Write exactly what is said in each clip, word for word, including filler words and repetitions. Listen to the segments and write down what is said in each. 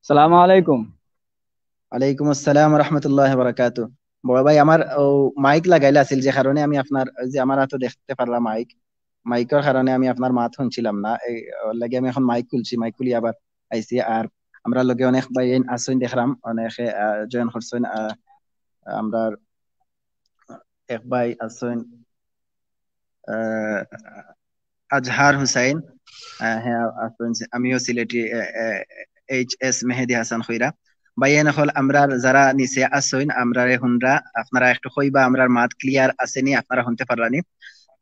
সালামু আলাইকুম। ওয়ালাইকুম আসসালাম রহমতুল্লাহ বারাকাতু। বড় ভাই, আমার ও মাইক লাগাইলা আছিল, যে কারণে আমি আপনার, যে আমার হাতো দেখতে পারলাম মাইক, মাইকর কারণে আমি আপনার মাত শুনছিলাম না। এই, ওর লাগি আমি এখন মাইক খুলছি, মাইক খুলি আবার আইছি। আর আমরা লগে অনেক ভাই আছইন দেখলাম, অনেকে জয়েন করছইন। আহ, আমরা এক ভাই আছইন, আহ, আজহার হুসাইন, আহ, হ্যাঁ, আছইন, আমিও সিলেটি, আহ, আহ, এইচ এস মেহেদি হাসান খইরা। ভাইয়াইন অকল, আমরার যারা নিচে আছইন, আমরারে হুনরা, আপনারা একটু কইবা, আমরার মাত ক্লিয়ার আছে নি, আপনারা হুনতে পাররা নি?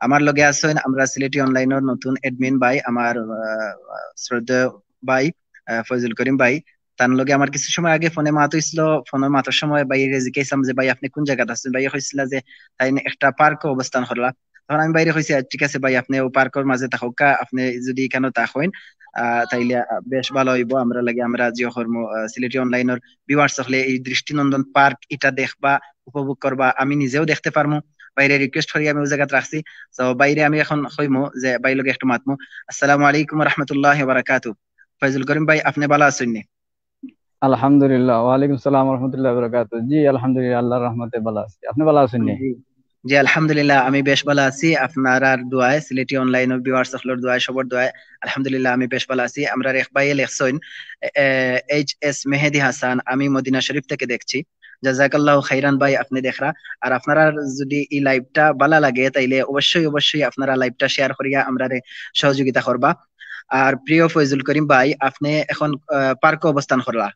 আমার লগে আছইন আমরা সিলেটি অনলাইনর নতুন অ্যাডমিন ভাই, আমার, আহ, শ্রদ্ধেয় ভাই, আহ, ফয়জুল করিম ভাই। তান লগে আমার কিছু সময় আগে ফোনে মাত হইছিল। ফোনে মাতার সময় ভাইরে জিজ্ঞাসলাম যে, "ভাই, আপনি কোন জায়গাত আছেন?" ভাইয়ে কইছিলা যে তাইন একটা পার্কো অবস্থান করলা। তখন আমি ভাইরে কইছি, "আচ্ছা, ঠিক আছে ভাই, আপনি ও পার্কর মাঝে থাকউক্কা, আপনি যদি এখানো থাকইন, আহ, তাইলে, আহ, বেশ ভালা অইবো, আমরা লাগি আমরা জিও কর্ম, আহ, সিলেটি অনলাইনর ভিউয়ার্স অকলে এই দৃষ্টিনন্দন পার্ক ইটা দেখবা, উপভোগ করবা, আমি নিজেও দেখতে পারমু।" ভাইরে রিকোয়েস্ট করি আমি ও জায়গাত রাখছি। তো ভাইরে আমি এখন কইমু যে ভাইর লগে একটু মাতমু। আসসালামু আলাইকুম ওয়া রাহমাতুল্লাহি ওয়া বারাকাতু। ফয়জুল করিম ভাই, আপনি ভালা আছইন নি? আলহামদুলিল্লাহ, ওয়ালাইকুম সালাম ওয়া রাহমাতুল্লাহি ওয়া বারাকাতু। জি, আলহামদুলিল্লাহ, আল্লাহর রহমতে ভালা আছি। আপনি ভালা আছইন নি? জি, জি, আলহামদুলিল্লাহ, আমি বেশ ভালা আছি। আপনারার দোয়ায়, সিলেটি অনলাইনর ভিউয়ার্স অকলর দোয়ায়, সবর দোয়ায়, আলহামদুলিল্লাহ, আমি বেশ ভালা আছি। আমরার এক ভাইয়ে লেখছইন, এ, এ, এইচ এস মেহেদি হাসান, "আমি মদিনা শরীফ থেকে দেখছি।" জাযাকাল্লাহু খাইরান ভাই, আপনি দেখরা। আর আপনারার যদি এই লাইভটা ভালা লাগে, তাইলে অবশ্যই, অবশ্যই আপনারা লাইভটা শেয়ার করিয়া আমরারে সহযোগিতা করবা। আর প্রিয় ফয়জুল করিম ভাই, আপনি এখন, আহ, পার্কে অবস্থান করলা?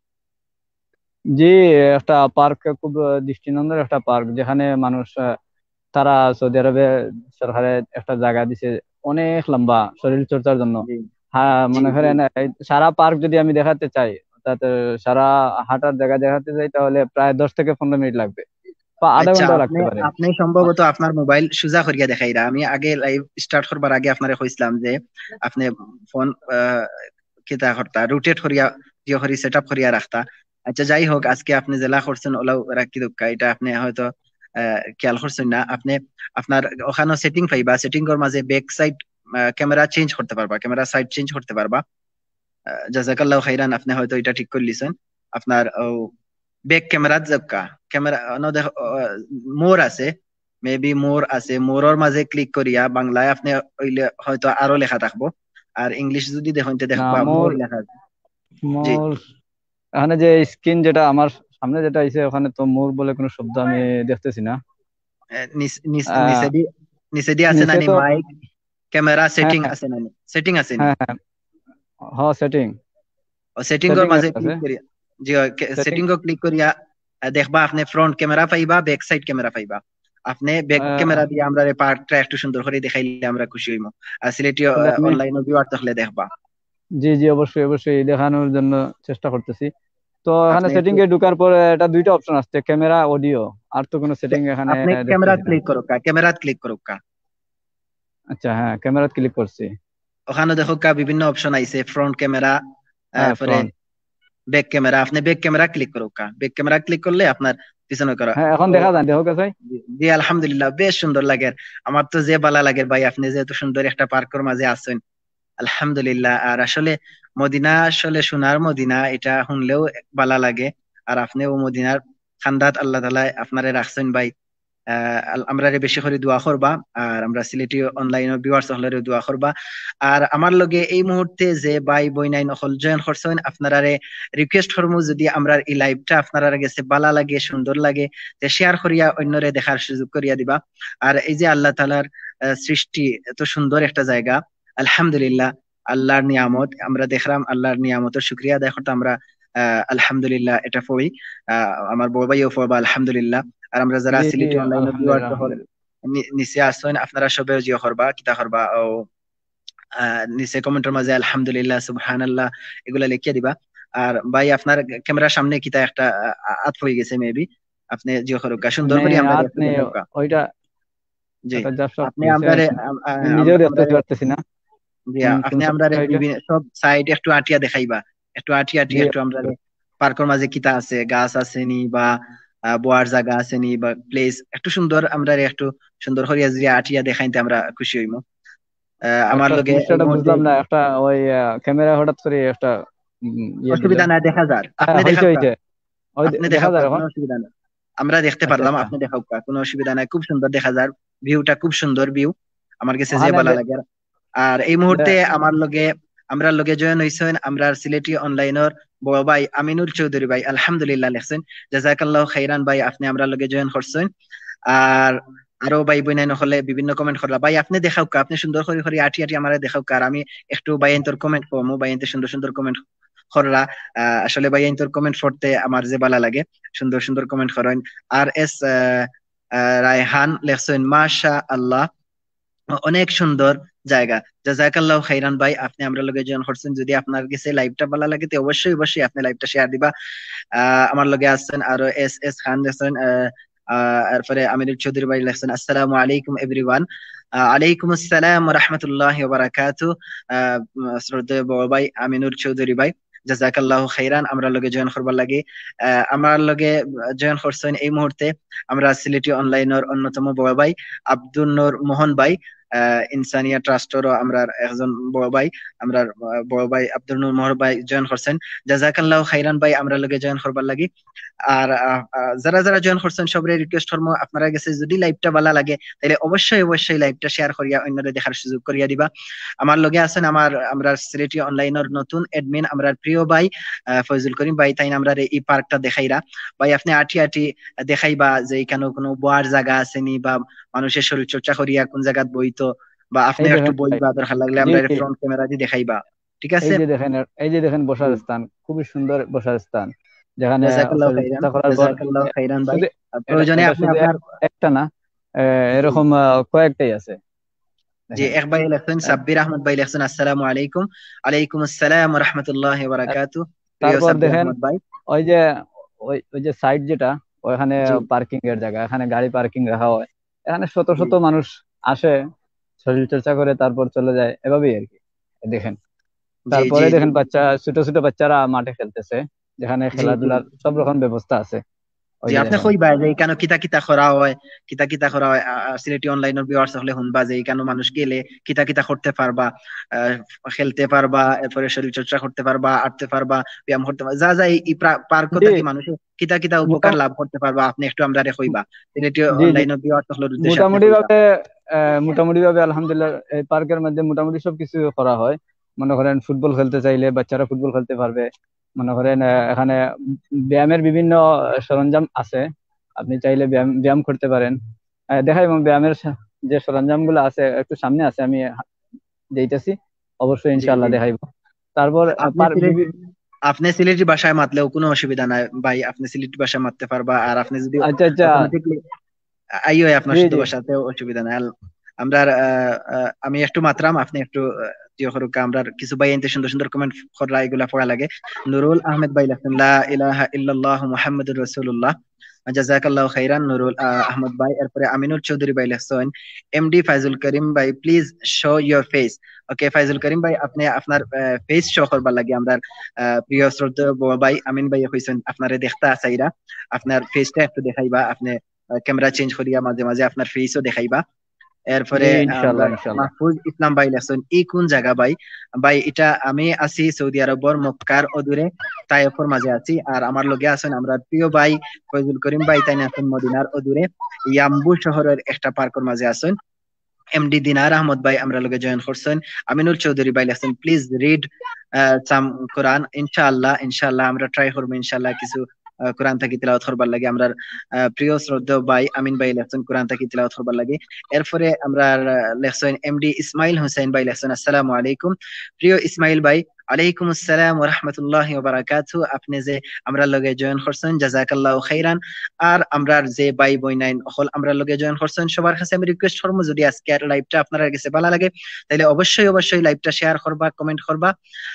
জি, একটা পার্ক, খুব, আহ, দৃষ্টিনন্দন একটা পার্ক, যেখানে মানুষ, আহ, তারা সৌদি আরবে সরকারে একটা জায়গা দিছে অনেক লম্বা শরীর চর্চার জন্য। জি। হ্যাঁ, জি, মনে জি। করেন, এই সারা পার্ক যদি আমি দেখাতে চাই, অর্থাৎ, আহ, সারা হাঁটার জায়গা দেখাতে চাই, তাহলে প্রায় দশ থেকে পনেরো মিনিট লাগবে, বা আধা আচ্ছা, ঘন্টাও লাগতে আপনি, পারে। আপনি সম্ভবত আপনার মোবাইল সোজা করিয়া দেখাইরা। আমি আগে লাইভ স্টার্ট করবার আগে আপনারে কইছিলাম যে আপনি ফোন, আহ, কিতা করতা, রোটেট করিয়া, ইয়ে করি, সেট আপ করিয়া রাখতা। আচ্ছা, যাই হোক, আজকে আপনি যেলা করছেন, ওলাও রাখি দক্কা, এটা আপনি হয়তো, আহ, খেয়াল করছেন না। আপনি আপনার ওখানে সেটিং পাইবা, সেটিং এর মাঝে ব্যাক সাইড, আহ, ক্যামেরা চেঞ্জ করতে পারবা, ক্যামেরা সাইড চেঞ্জ করতে পারবা। আহ, জাযাকাল্লাহু খাইরান, আপনি হয়তো এটা ঠিক করি লিছেন। আপনার, ও, ব্যাক ক্যামেরাত যাউক্কা, ক্যামেরা, অনো দেখো, আহ, মোর আছে, মেবি মোর আছে, মোরর মাঝে ক্লিক করিয়া, বাংলায় আপনি অইলে হয়তো আরো লেখা থাকবো, আর ইংলিশ যদি দেখইন তে না, দেখবা মোর মোর, লেখা আছে। জি। মোর, এখানে যে স্ক্রিন যেটা আমার সামনে যেটা আইছে, ওখানে তো মোর বলে কোনো শব্দ আমি দেখতেছি না। এ, নিচ-, নিচ-, আহ, নিচেদি, নিচেদি আছে নিচে নানি তো মাইক, ক্যামেরা সেটিং হ্যাঁ, আছে নানি? সেটিং আছে নি? হ্যাঁ, হ্যাঁ। হ, সেটিং। ও, সেটিং এর সেটিং মাঝে আছে। ক্লিক করিয়া, জি, ও, কে-, সেটিং। সেটিং ও ক্লিক করিয়া, আহ, দেখবা আপনি ফ্রন্ট ক্যামেরা পাইবা, ব্যাক সাইড ক্যামেরা পাইবা। আপনি ব্যাক আহ, ক্যামেরা দিয়ে আমরারে পার্কটা একটু সুন্দর করি দেখাইলে আমরা খুশি হইমু। আর সিলেটি, তাহলে আহ, আমি অনলাইনে ভিউয়ার থাকলে দেখবা। জি, জি, অবশ্যই, অবশ্যই দেখানোর জন্য চেষ্টা করতেছি। তো এখানে আপনি সেটিং একটু এ ঢোকার পরে এটা দুইটা অপশন আসছে, ক্যামেরা, অডিও। আর তো কোনো সেটিং এখানে আপনি দেখতেছি ক্যামেরাত না। ক্লিক করুক্কা, ক্যামেরাত ক্লিক করুক্কা। আচ্ছা, হ্যাঁ, ক্যামেরাত ক্লিক করছি। ওখানে দেখুক্কা বিভিন্ন অপশন আইছে, ফ্রন্ট ক্যামেরা, হ্যাঁ, তারপরে ফ্রন্ট। Back camera. আপনি ব্যাক ক্যামেরা ক্লিক করুক্কা। ব্যাক ক্যামেরা ক্লিক করলে আপনার পিছনে করা। হ্যাঁ, এখন ও, দেখা যায়, দেখো কাছে। জি, জি, আলহামদুলিল্লাহ, বেশ সুন্দর লাগে। আমার তো যে বালা লাগে ভাই, আপনি যে এত সুন্দর একটা পার্কর মাঝে আছেন, আলহামদুলিল্লাহ। আর আসলে মদিনা আসলে সোনার মদিনা, এটা শুনলেও বালা লাগে। আর আপনিও মদিনার খান্দাত আল্লাহ তাআলায় আপনারে রাখছেন ভাই। আহ, আল-, আমরারে বেশি করি দোয়া করবা, আর আমরা সিলেটি অনলাইন ভিউয়ার্স অকলরে দোয়া করবা। আর আমার লগে এই মুহূর্তে যে ভাই বইনাইন অকল জয়েন করছেন, আপনারারে রিকোয়েস্ট করমু, যদি আমরার এই লাইভটা আপনারার গেছে বালা লাগে, সুন্দর লাগে, তে শেয়ার করিয়া অন্যরে দেখার সুযোগ করিয়া দিবা। আর এই যে আল্লাহ তাআলার, আহ, সৃষ্টি, এত সুন্দর একটা জায়গা, আলহামদুলিল্লাহ, আল্লাহর নিয়ামত, আমরা দেখলাম আল্লাহর নিয়ামতের শুকরিয়া আদায় করতে আমরা, আহ, আলহামদুলিল্লাহ এটা পড়ি, আহ, আমার বড় ভাইও পড়বা আলহামদুলিল্লাহ। আর আমরা যারা জি, জি, সিলেটি অনলাইন ভিউয়ার আলহামদুলিল্লাহ, সহ আলহামদুলিল্লাহ। নি-, নিচে আসছেন, আপনারা সবে জিও করবা, কিতা করবা, ও, আহ, নিচে কমেন্টের মাঝে আলহামদুলিল্লাহ, সুবহানাল্লাহ, এগুলা লিখিয়া দিবা। আর ভাই, আপনার ক্যামেরার সামনে কিতা একটা, আহ, আত হয়ে গেছে মেবি, আপনি জিও করুক্কা, সুন্দর মানে করি আমরা আত দেখতে নেই, পারুক্কা। ওইটা জি, একটা ঝাপসা আপনি হয়ে গেছে। আমরারে, আম-, আ-, আমি নিজেও আম-, দেখতে আমরারে, পারতেছি না। জি, হুম, আপনি কোন সাইড আমরারে এটা? বিভিন্ন সব সাইড একটু আটিয়া দেখাইবা, একটু আটি আটি জি, একটু আমরারে অবশ্যই। পার্কর মাঝে কিতা আছে, গাছ আছে নি বা, আহ, বওয়ার জায়গা আছে নি বা প্লেস, একটু সুন্দর, আমরারে একটু সুন্দর করিয়া যদি আটিয়া দেখাইতে আমরা খুশি হইমু। আহ, আমার একটা লগে এই সমস্যাটা মুহূর্তে বুঝলাম না, একটা ওই, আহ, ক্যামেরা হঠাৎ করে একটা উম, ইয়ে দিল। অসুবিধা নাই, দেখা যার। হ্যাঁ, আপনি হয়েছে, দেখাউক্কা। হয়েছে। ওই দে-, আপনি দেখা যার দেখাউক্কা, কোনো অসুবিধা নাই। আমরা দেখতে আচ্ছা, পারলাম, আচ্ছা। আপনি দেখাউক্কা, কোনো অসুবিধা নাই। খুব সুন্দর দেখা যার, ভিউটা খুব সুন্দর ভিউ। আমার গেছে যে ওখানে ভালা দে-, লাগে। আর এই মুহূর্তে দে-, আমার লগে, আমরার লগে জয়েন হইছইন আমরার সিলেটি অনলাইনর বড় ভাই আমিনুল চৌধুরী ভাই, আলহামদুলিল্লাহ লেখছইন। জাজাকাল্লাহু খাইরান ভাই, আপনি আমরার লগে জয়েন করছইন। আর আরো ভাই বইনাইন হকলে বিভিন্ন কমেন্ট করলা। ভাই, আপনি দেখাউক্কা, আপনি সুন্দর করি করি আটি আটি আমারে দেখাউক্কা। আর আমি একটু ভাইয়াইন্তর কমেন্ট পড়মু, ভাইয়াইন্তে সুন্দর সুন্দর কমেন্ট করলা। আহ, আসলে ভাইয়াইন্তর কমেন্ট পড়তে আমার যে ভালা লাগে, সুন্দর সুন্দর কমেন্ট করইন। আর এস, আহ, আহ, রায়হান লেখছইন, মাশা আল্লাহ, অনেক সুন্দর জায়গা। জাজাকাল্লাহু খাইরান ভাই, আপনি আমরার লগে জয়েন করছইন। যদি আপনার গেছে লাইভটা ভালা লাগে, তে অবশ্যই, অবশ্যই আপনি লাইভটা শেয়ার দিবা। আহ, আমার লগে আছইন আরো এস এস খান লেখছইন, আহ, আহ, এরপরে আমিনুল চৌধুরী ভাই লেখছইন, "আসসালামু আলাইকুম everyone।" আহ, আলাইকুম আসসালাম ওয়া রাহমাতুল্লাহি ওয়া বারাকাতু। আহ, উম, শ্রদ্ধেয় বড় ভাই আমিনুল চৌধুরী ভাই, জাজাকাল্লাহু খাইরান, আমরার লগে জয়েন করবার লাগি। আহ, আমরার লগে জয়েন করছইন এই মুহূর্তে আমরার সিলেটি অনলাইনর অন্যতম বড় ভাই আব্দুল নূর মোহন ভাই, আহ, ইনসানিয়া ট্রাস্টরও আমরার একজন বড় ভাই, আমরার, আহ, বড় ভাই আব্দুল নূর মোহন ভাই জয়েন করছইন। জাজাকাল্লাহু খাইরান ভাই, আমরার লগে জয়েন করবার লাগি। আর, আহ, আহ, যারা যারা জয়েন করছইন, সবরে রিকোয়েস্ট করমু, আপনারার গেছে যদি লাইভটা ভালা লাগে, তাইলে অবশ্যই, অবশ্যই লাইভটা শেয়ার করিয়া অন্যরে দেখার সুযোগ করিয়া দিবা। আমার লগে আছইন আমার, আমরার সিলেটি অনলাইনর নতুন অ্যাডমিন, আমরার প্রিয় ভাই, আহ, ফয়জুল করিম ভাই, তাইন আমরারে এই পার্কটা দেখাইরা। ভাই, আপনি আটি আটি দেখাইবা যে এখানো কোনো বওয়ার জাগা আছে নি, বা মানুষে শরীর চর্চা করিয়া কোন জাগাত বইতো, বা আপনি এই একটু দেখেন ভাই, বইবা, দরকার লাগলে জি, আমরারে জি। ফ্রন্ট ক্যামেরা দি দেখাইবা, ঠিক এই আছে? যে দেখেন, এই যে দেখেন বসার জি। স্থান, খুবই সুন্দর বসার স্থান, যেখানে জাজাকাল্লাহু শরীর খাইরান, চর্চা করার পর জাজাকাল্লাহু খাইরান ভাই। শুধু এটা, প্রয়োজনে এটা আপনি শুধু আপনার একটা না, এ, জি। এরকম, আহ, কয়েকটাই আছে। জি, দেখেন। এক ভাই লেখছেন, আহ, সাব্বির আহমদ ভাই লেখছেন, "আসসালামু আলাইকুম।" আলাইকুম আসসালাম ওয়া রাহমাতুল্লাহি ওয়া বারাকাতুহু। প্রিয় তারপর সাব্বির দেখেন, আহমদ ভাই। ওই যে, ওই, ওই যে সাইড যেটা, ওখানে জি। পার্কিং এর জায়গা, এখানে গাড়ি পার্কিং রাখা হয়। এখানে শত জি। শত মানুষ আসে, শরীর চর্চা করে, তারপর চলে যায়, এভাবেই আর কি। দেখেন। জি, তারপরে জি, দেখেন জি। বাচ্চা, ছোট ছোট বাচ্চারা মাঠে খেলতেছে, যেখানে জি, জি। খেলাধুলার সব রকম ব্যবস্থা আছে। ওই জি, যে আপনি দেখেন। কইবা যে এখানো কিতা কিতা করা হয়, কিতা কিতা করা হয়, আ, আ, সিলেটি অনলাইনর ভিউয়ার্স হকলে হুনবা যে এখানো মানুষ গেলে কিতা কিতা করতে পারবা, আ, খেলতে পারবা, এরপরে শরীর চর্চা করতে পারবা, আটতে পারবা, ব্যায়াম করতে পারবা, যা যা এই, এই প্রা-, পার্ক জি। থাকি মানুষে কিতা কিতা উপকার মোটা-, লাভ করতে পারবা, আপনি একটু আমরারে কইবা। সিলেটি জি, জি। অনলাইনর ভিউয়ার্স হকলর উদ্দেশ্যে আপনি মোটামুটি কইবা। ভাবে, আহ, মোটামুটি ভাবে আলহামদুলিল্লাহ এই পার্কের মধ্যে মোটামুটি সবকিছু করা হয়। মনে করেন ফুটবল খেলতে চাইলে বাচ্চারা ফুটবল খেলতে পারবে। মনে করেন, আহ, এখানে ব্যায়ামের বিভিন্ন সরঞ্জাম আছে, আপনি চাইলে ব্যায়াম, ব্যায়াম করতে পারেন। আহ, দেখাইবো ব্যায়ামের সা-, যে সরঞ্জামগুলো আছে একটু সামনে আছে, আমি হা-, যাইতেছি, অবশ্যই জি, ইনশাআল্লাহ জি। দেখাইবো। তারপর, আহ, আপনি পার-, সিলেটি, বিভি-, আপনি সিলেটি ভাষায় মাতলেও কোনো অসুবিধা নাই ভাই, আপনি সিলেটি ভাষায় মাততে পারবা। আর আপনি যদি আচ্ছা, আচ্ছা। অটোমেটিকলি আইও আপনার জি, শুদ্ধ জি। ভাষাতে অসুবিধা নাই। আল-, আমরার, আহ, আহ, আমি একটু মাতরাম, আপনি একটু, আহ, ইয়ে করুক, আমরার কিছু ভাইয়াইন্তে সুন্দর সুন্দর কমেন্ট কররা, এগুলা পড়া লাগে। নুরুল আহমেদ ভাই লেখছেন, "লা ইলাহা ইল্লাল্লাহু মুহাম্মাদুর রাসূলুল্লাহ।" জাযাকাল্লাহু খাইরান নুরুল, আহ, আহমদ ভাই। এরপরে আমিনুল চৌধুরী ভাই লেখছেন, "এমডি ফাইজুল করিম ভাই, please show your face।" ওকে, ফাইজুল করিম ভাই, আপনি আপনার, আহ, ফেস শো করবার লাগি আমরার, আহ, প্রিয় শ্রদ্ধেয় বড় ভাই আমিন ভাই কইছেন, আপনারে দেখতা চাইরা, আপনার ফেসটা একটু দেখাইবা, আপনি, আহ, ক্যামেরা চেঞ্জ করিয়া মাঝে মাঝে আপনার ফেসও দেখাইবা। এরপরে জি, ইনশাআল্লাহ, আমরা ইনশাআল্লাহ। মাহফুজ ইসলাম ভাই লেখছেন, "ই কোন জায়গা ভাই?" ভাই, এটা আমি আছি সৌদি আরবর মক্কার অদূরে তায়েফর মাঝে আছি। আর আমার লগে আছেন আমরার প্রিয় ভাই ফয়জুল করিম ভাই, তাইন আছেন মদিনার অদূরে ইয়াম্বু শহরের একটা পার্কর মাঝে আছেন। এমডি দিনার আহমদ ভাই আমরার লগে জয়েন করছেন। আমিনুল চৌধুরী ভাই লেখছেন, "Please read, ah, some Quran।" ইনশাআল্লাহ, ইনশাআল্লাহ আমরা ট্রাই করবো ইনশাআল্লাহ কিছু, আহ, কোরআন থাকি তিলাওয়াত করবার লাগি। আমরার, আহ, প্রিয় শ্রদ্ধেয় ভাই আমিন ভাই লেখছেন কোরআন থাকি তিলাওয়াত করবার লাগি। এরপরে আমরার, আহ, লেখছেন এমডি ইসমাইল হুসেন ভাই লেখছেন, "আসসালামু আলাইকুম।" প্রিয় ইসমাইল ভাই, "আলাইকুম আসসালাম ওয়া রাহমাতুল্লাহি ওয়া বারাকাতুহু।" আপনি যে আমরার লগে জয়েন করছেন, জাযাকাল্লাহু খাইরান। আর আমরার যে ভাই বইনাইন অকল আমরার লগে জয়েন করছেন, সবার কাছে আমি রিকোয়েস্ট করবো, যদি আজকে আর লাইভটা আপনারার গেছে ভালা লাগে, তাইলে অবশ্যই, অবশ্যই লাইভটা শেয়ার করবা, কমেন্ট করবা,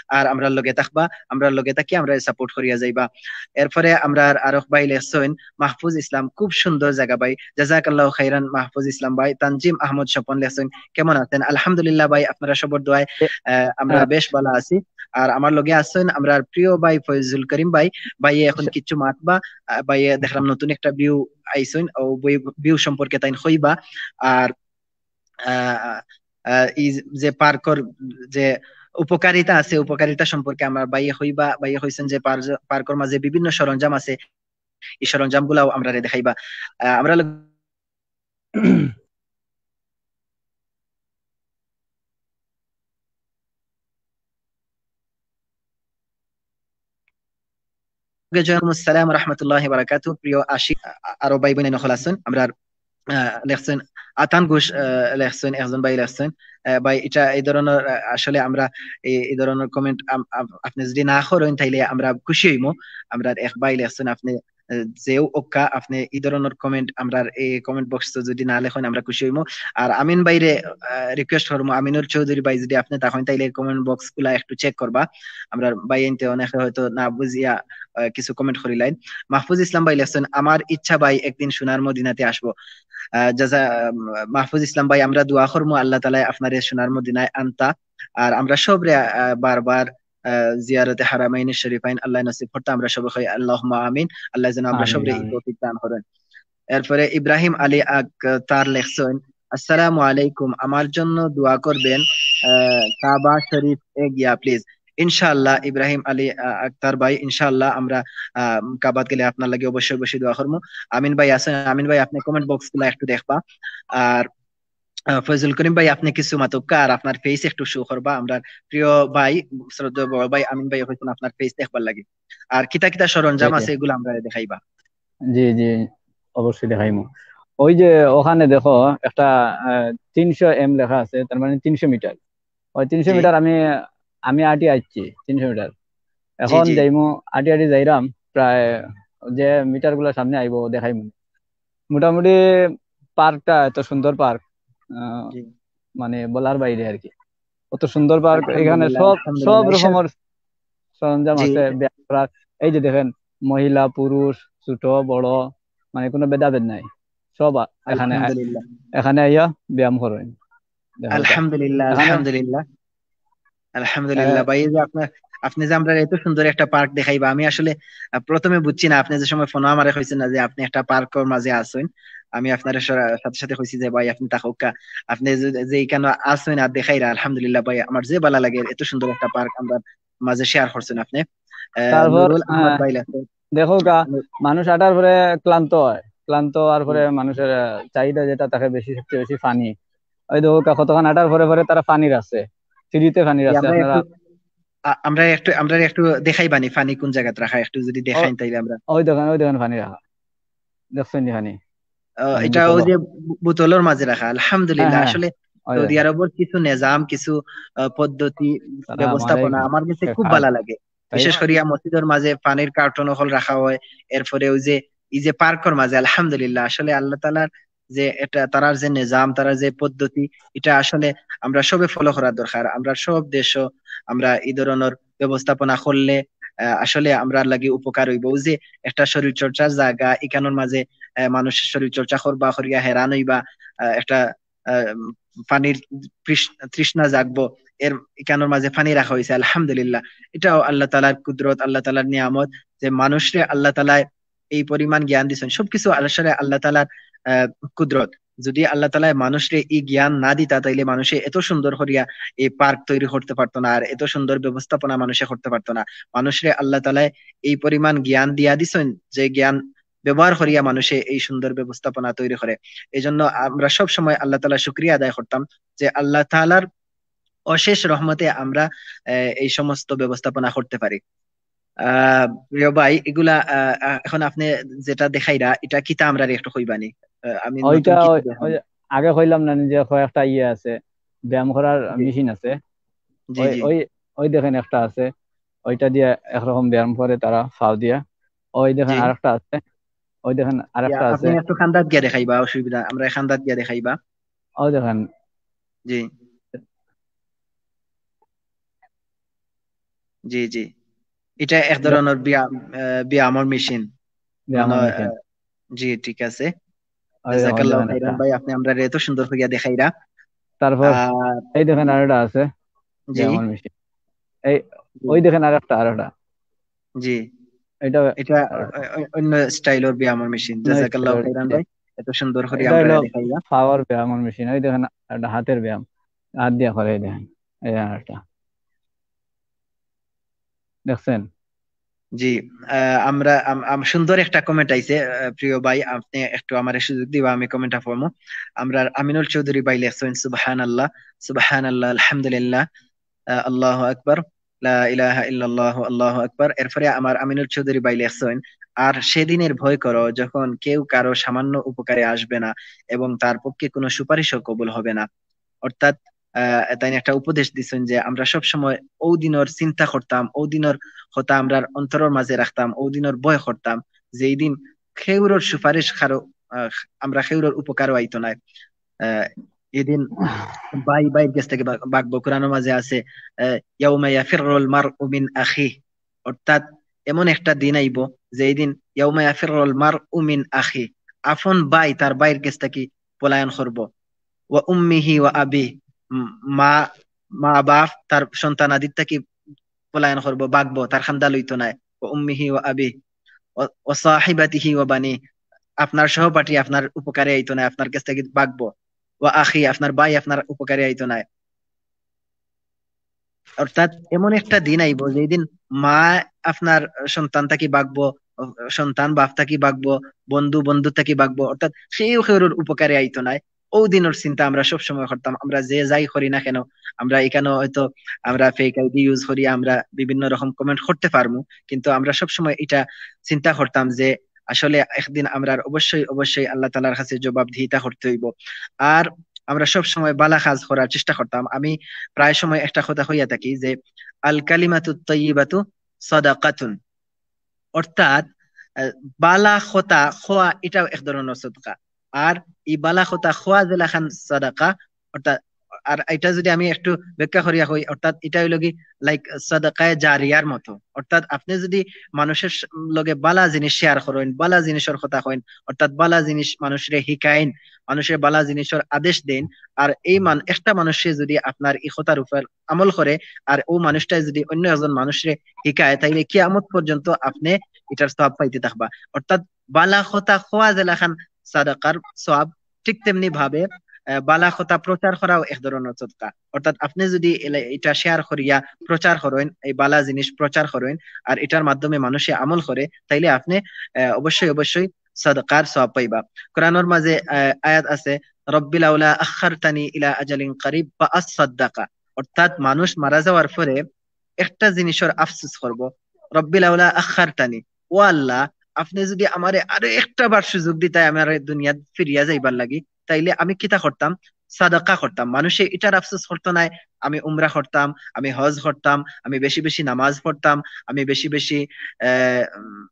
আর আমরার লগে থাকবা, আমরার লগে থাকি আমরারে সাপোর্ট করিয়া যাইবা। এরপরে আমরার আরক ভাই লেখছেন, "মাহফুজ ইসলাম, খুব সুন্দর জায়গা ভাই।" জাযাকাল্লাহু খাইরান মাহফুজ ইসলাম ভাই। তানজিম আহমদ স্বপন লেখছেন, "কেমন আছেন?" আলহামদুলিল্লাহ ভাই, আপনারা সবর দোয়ায়, আহ, আমরা হ্যাঁ। বেশ ভালা আছি। আর আমার লগে আছেন আমরার প্রিয় ভাই ফয়জুল করিম ভাই। ভাইয়ে এখন আচ্ছা। কিচ্ছু মাতবা, আহ, ভাইয়ে দেখলাম নতুন একটা ভিউ আইছইন, ও ভিউ সম্পর্কে তাইন কইবা। আর, আহ, আহ, এই যে পার্কর যে উপকারিতা আছে, উপকারিতা সম্পর্কে আমার ভাইয়ে কইবা। ভাইয়ে কইছেন যে পার-, পার্কর মাঝে বিভিন্ন সরঞ্জাম আছে, এই সরঞ্জামগুলাও আমরারে দেখাইবা। আহ, আমরা লগে ওয়ালাইকুম আসসালাম রহমতুল্লাহি বারাকাতু। প্রিয় আশিক, আ-, আরো ভাই বোন হকল আছেন, আমরা, আহ, লেখছেন আতান ঘোষ, আহ, লেখছেন, একজন ভাই লেখছেন, আহ, ভাই, এটা এই ধরনের, আহ, আসলে আমরা এই, এই ধরনের কমেন্ট আম-, আপ-, আপনি যদি না করেন, তাইলে আমরা খুশি হইমু। আমরা এক ভাই লেখছেন, আপনি, আহ, যেও ওক্কা, আপনি এই ধরনের কমেন্ট আমরা এই কমেন্ট বক্স যদি না লেখেন, আমরা খুশি হইমু। আর আমিন ভাইরে, আহ, রিকোয়েস্ট করবো, আমিনুল চৌধুরী ভাই, যদি আপনি তখন, তাইলে কমেন্ট বক্স গুলা একটু চেক করবা। আমরা ভাই আনতে অনেকে হয়তো না বুঝিয়া, আহ, কিছু কমেন্ট করিলাইন। মাহফুজ ইসলাম ভাই লেখছেন, "আমার ইচ্ছা ভাই একদিন সোনার মদিনাতে আসবো।" আহ, জাজা-, আহ, মাহফুজ ইসলাম ভাই, আমরা দোয়া করমু আল্লাহ তাআলায় আপনারে সোনার মদিনায় আনতা। আর আমরা সবরে, আহ, বারবার, আহ, জিয়ারতে হারামাইন শরীফাইন আল্লাহ নসিব করতে আমরা সবে কই, "আল্লাহুম্মা আমিন।" আল্লাহ যেন আমরা আমিন, সবরে এই আমিন। তৌফিক দান করেন। এরপরে ইব্রাহিম আলী আক্তার লেখছেন, "আসসালামু আলাইকুম, আমার জন্য দোয়া করবেন, আহ, কাবা শরীফ এ গিয়া প্লিজ।" ইনশাআল্লাহ ইব্রাহিম আলী, আহ, আক্তার ভাই, ইনশাআল্লাহ আমরা, আহ, কাবাত গেলে আপনার লাগি অবশ্যই অবশ্যই দোয়া করবো। আমিন ভাই আছেন, আমিন ভাই, আপনি কমেন্ট বক্স গুলা একটু দেখবা। আর, আহ, ফয়জুল করিম ভাই, আপনি কিছু মাতুক্কা আর আপনার ফেস একটু শো করবা। আমরা প্রিয় ভাই, শ্রদ্ধেয় বড় ভাই আমিন ভাই হইছেন আপনার ফেস দেখবার লাগি। আর কিতা কিতা সরঞ্জাম জি, জি। আছে, এগুলো আমরা দেখাইবা। জি, জি, অবশ্যই দেখাইমু। ওই যে ওখানে দেখো একটা, আহ, তিনশো এম লেখা আছে, তার মানে তিনশো মিটার। ওই তিনশো জি। মিটার আমি, আমি আটি আইছি তিনশো মিটার। জি, এখন জি। যাইমু, আটি আটি যাইরাম প্রায় যে মিটার গুলা সামনে আইবো দেখাইমু। মোটামুটি পার্কটা এত সুন্দর পার্ক, আহ, জি। মানে বলার বাইরে আর কি। অত সুন্দর পার্ক, এখানে আলহামদুলিল্লাহ, সব, সব আলহামদুলিল্লাহ। এসব রকমের সরঞ্জাম জি। আছে ব্যায়াম করার। এই যে দেখেন, মহিলা, পুরুষ, ছোট, বড়, মানে কোনো ভেদাভেদ নাই, সব আ-, এখানে আ-, আলহামদুলিল্লাহ। এখানে আইয়া ব্যায়াম করেন। দেখা যায়। আলহামদুলিল্লাহ, এখানে আলহামদুলিল্লাহ। আলহামদুলিল্লাহ আহ, ভাই, এই যে আপনার, আপনি যে আমরা এত সুন্দর একটা পার্ক দেখাইবা, আমি আসলে, আহ, প্রথমে বুঝছি না, আপনি যে সময় ফোন আমারে কইছেন না যে আপনি একটা পার্কর মাঝে আছেন, আমি আপনার সরা-, সাথে সাথে কইছি যে, "ভাই, আপনি থাকউক্কা, আপনি যে, যে এখানে আছেন আর দেখাইরা, আলহামদুলিল্লাহ ভাই, আমার যে ভালা লাগে, এত সুন্দর একটা পার্ক আমরা মাঝে শেয়ার করছেন আপনি।" আহ, তারপর, নুরুল আহমদ আহ, ভাই লেখেন, দেখো গা, নু-, মানুষ আটার পরে ক্লান্ত হয়, ক্লান্ত হওয়ার পরে হুম। মানুষের, আহ, চাহিদা যেটা থাকে বেশি, সবচেয়ে বেশি পানি। ওই দেখো গা, কতক্ষণ আটার পরে পরে তারা পানির আছে, সিঁড়িতে পানির জি, আছে। আমরা আপনারা একটু, আ-, আমরা একটু, আমরা একটু দেখাইবানি পানি কোন জায়গাত রাখা, একটু যদি ও-, দেখাইন তাইলে আমরা। ওই দেখেন, ওই দেখেন পানি রাখা, দেখছেন নি পানি? আহ, পানির এটা ওই বোতল। যে বো-, বোতলের মাঝে রাখা, হ্যাঁ, আলহামদুলিল্লাহ। হ্যাঁ, আসলে ওই সৌদি দেখেন। আরবর কিছু নিজাম, কিছু, আহ, পদ্ধতি, সালাম ব্যবস্থাপনা আলাইকুম। আমার কাছে শেখ খুব হাজ। ভালা লাগে। তাই বিশেষ না? করিয়া মসজিদের মাঝে পানির কার্টন হকল রাখা হয়, এরপরে ওই যে, এই যে পার্কর মাঝে, আলহামদুলিল্লাহ, আসলে আল্লাহ তাআলার যে এটা, তারার যে নিজাম, তারার যে পদ্ধতি, এটা আসলে আমরা সবে ফলো করার দরকার। আমরা সব দেশও আমরা এই ধরনের ব্যবস্থাপনা করলে, আহ, আসলে আমরার লাগি উপকার হইব। ওই যে একটা শরীর চর্চার জায়গা, এখানোর মাঝে, আহ, মানুষের শরীর চর্চা করবা, করিয়া হেরান হইবা, আহ, একটা, আহ, পানির তৃষ-, তৃষ্ণা জাগবো, এর এখানোর মাঝে পানি রাখা হয়েছে, আলহামদুলিল্লাহ। এটাও আল্লাহ তাআলার কুদরত, আল্লাহ তাআলার নিয়ামত, যে মানুষরে আল্লাহ তাআলায় এই পরিমাণ জ্ঞান দিছেন। সবকিছু আসলে আল্লাহ তাআলার, আহ, কুদরত। যদি আল্লাহ তাআলায় মানুষরে এই জ্ঞান না দিতা, তাইলে মানুষে এত সুন্দর করিয়া এই পার্ক তৈরি করতে পারতো না, আর এত সুন্দর ব্যবস্থাপনা মানুষে করতে পারতো না। মানুষরে আল্লাহ তাআলায় এই পরিমাণ জ্ঞান দিয়া দিছেন, যে জ্ঞান ব্যবহার করিয়া মানুষে এই সুন্দর ব্যবস্থাপনা তৈরি করে। এই জন্য আমরা সব সময় আল্লাহ তাআলার শুকরিয়া আদায় করতাম যে আল্লাহ তাআলার অশেষ রহমতে আমরা, আহ, এই সমস্ত ব্যবস্থাপনা করতে পারি। আহ, প্রিয় ভাই, এগুলা, আহ, আহ, এখন আপনি যেটা দেখাইরা, এটা কিতা আমরারে একটু কইবানি? আহ, আমি নতুন ওইটা কিছু ওই, দেখাই। ওই আগে কইলাম না যে কয়েকটা ইয়ে আছে, ব্যায়াম করার জি। মেশিন আছে। জি, ওই, জি। ওই, ওই দেখেন একটা আছে, ওইটা দিয়ে একরকম ব্যায়াম করে তারা পাও দিয়া। ওই দেখেন জি। আরেকটা আছে, ওই দেখেন ইয়া, আরেকটা আপনি আছে। একটু খান্দাত গিয়া দেখাইবা, অসুবিধা, আমরা খান্দাত গিয়া দেখাইবা। ওই দেখেন। জি। জি, জি। এটা এক এটা ধরনের ব্যায়াম, আহ, ব্যায়ামর মেশিন। ব্যায়ামর মানে, মেশিন। আহ, জি, ঠিক আছে। ওই দেখেন, ওই জাযাকাল্লাহু দেখেন খাইরান একটা। ভাই, আপনি আমরারে এত সুন্দর করিয়া দেখাইরা। তারপর আর এই দেখেন আরেকটা আছে, জি। ব্যায়ামর মেশিন। এই, জি। ওই দেখেন আরেকটা, আরেকটা। জি। এটা এটা আরেকটা। অ-, অ-, অন্য স্টাইলর ব্যায়ামর মেশিন। অন্য জাযাকাল্লাহু স্টাইলর, খাইরান জি। ভাই, এত সুন্দর করে এটা আমরারে হলো দেখাইলা। পাওয়ার ব্যায়ামর মেশিন। ওই দেখেন, একটা হাতের ব্যায়াম। হাত দিয়া করে, এই দেখেন। এই দেখেন একটা। দেখছেন? জি। আহ, আমরা আম- আম- সুন্দর একটা কমেন্ট আইছে। আহ, প্রিয় ভাই, আপনি একটু আমারে সুযোগ দিবা, আমি কমেন্টটা পড়মু। আমরা আমিনুল চৌধুরী ভাই লেখছেন, "সুবহানাল্লাহ, সুবহানাল্লাহ, আলহামদুলিল্লাহ, আহ, আল্লাহু আকবার, লা ইলাহা ইল্লাল্লাহু, আল্লাহু আকবার।" এরপরে আমার আমিনুল চৌধুরী ভাই লেখছেন, "আর সেদিনের ভয় করো, যখন কেউ কারো সামান্য উপকারে আসবে না এবং তার পক্ষে কোনো সুপারিশও কবুল হবে না।" অর্থাৎ আহ, তাইন একটা উপদেশ দিছেন যে আমরা সব সময় ও দিনর চিন্তা করতাম, ও দিনর কথা আমরার অন্তরর মাঝে রাখতাম, ও দিনর ভয় করতাম, যেই দিন কেউরর সুপারিশ কারো, আহ, আমরা কেউরর উপকারও আইতো নায়। আহ, এদিন ভাই ভাইর গেছ থাকি ভাগ-, ভাগবো। কোরআনর মাঝে আছে, আহ, "ইয়াউমা ইয়াফিররুল মারউ মিন আখি", অর্থাৎ এমন একটা দিন আইবো যেই দিন "ইয়াউমা ইয়াফিররুল মারউ মিন আখি", আপন ভাই তার ভাইর গেছ থাকি পলায়ন করবো। "ওয়া উম্মিহি ওয়া আবি", উম, মা, মা বাপ তার সন্তানাদির থাকি পলায়ন করবো, ভাগবো, তার কান্দা লইতো নায়। "ওয়া উম্মিহি ওয়া আবি, ওয়া, ওয়া সাহিবাতিহি ওয়া বানি", আপনার সহপাঠী আপনার উপকারে আইতো নায়, আপনার গেছ থাকি ভাগবো। "ওয়া আখি", আপনার ভাই আপনার উপকারে আইতো নায়। অর্থাৎ এমন একটা দিন আইবো যেই দিন মা আপনার সন্তান থাকি ভাগবো, সন্তান বাপ থাকি ভাগবো, বন্ধু বন্ধু থাকি ভাগবো, অর্থাৎ কেউ কেউর উপকারে আইতো নায়। ও দিনর চিন্তা আমরা সব সময় করতাম। আমরা যে যাই করি না কেন, আমরা এখানে হয়তো আমরা ফেক আইডি ইউজ করি, আমরা বিভিন্ন রকম কমেন্ট করতে পারমু, কিন্তু আমরা সব সময় এটা চিন্তা করতাম যে আসলে একদিন আমরা অবশ্যই, অবশ্যই আল্লাহ তাআলার কাছে জবাবদিহিতা করতে হইব। আর আমরা সব সময় বালা কাজ করার চেষ্টা করতাম। আমি প্রায় সময় একটা কথা কইয়া থাকি যে, "আল কালিমাতু তাইয়িবাতু সাদাকাতুন", অর্থাৎ, আহ, বালা কথা কওয়া এটাও এক ধরনের সদকা। আর এই বালা কথা কওয়া যেলাখান সাদাকা, অর্থাৎ, আর এটা যদি আমি একটু ব্যাখ্যা করিয়া কই, অর্থাৎ এটা হইল কি, লাইক, সাদাকায়ে জারিয়ার মতো। অর্থাৎ আপনি যদি মানুষের স-, লগে বালা জিনিস শেয়ার করেন, বালা জিনিসের কথা কইন, অর্থাৎ বালা জিনিস মানুষরে হিকাইন, মানুষের বালা জিনিসের আদেশ দেন, আর এই মান-, একটা মানুষে যদি আপনার এই কথার উপর আমল করে, আর ও মানুষটাই যদি অন্য একজন মানুষরে হিকায়, তাইলে কিয়ামত পর্যন্ত আপনি এটার সওয়াব পাইতে থাকবা। অর্থাৎ বালা কথা কওয়া যেলাখান সাদাকার সওয়াব, ঠিক তেমনি ভাবে, আহ, বালা কথা প্রচার করাও এক ধরনের সদকা। অর্থাৎ আপনি যদি এলা-, এটা শেয়ার করিয়া প্রচার করেন, এই বালা জিনিস প্রচার করেন, আর এটার মাধ্যমে মানুষে আমল করে, তাইলে আপনি, আহ, অবশ্যই, অবশ্যই সদকার সওয়াব পাইবা। কোরআনর মাঝে, আহ, আয়াত আছে, "রব্বি লাউলা আখখারতানি ইলা আজালিন কারিব ফা আসাদ্দাকা।" অর্থাৎ মানুষ মারা যাওয়ার পরে একটা জিনিসের আফসোস করব, "রব্বি লাউলা আখখারতানি", ও আল্লাহ, আপনি যদি আমারে আরো একটা বার সুযোগ দিতায় আমারে দুনিয়াত ফিরিয়া যাইবার লাগি, তাইলে আমি কিতা করতাম? সাদাকা করতাম। মানুষে এটার আফসোস করতো নায়, আমি উমরা করতাম, আমি হজ করতাম, আমি বেশি বেশি নামাজ পড়তাম, আমি বেশি বেশি, আহ, উম,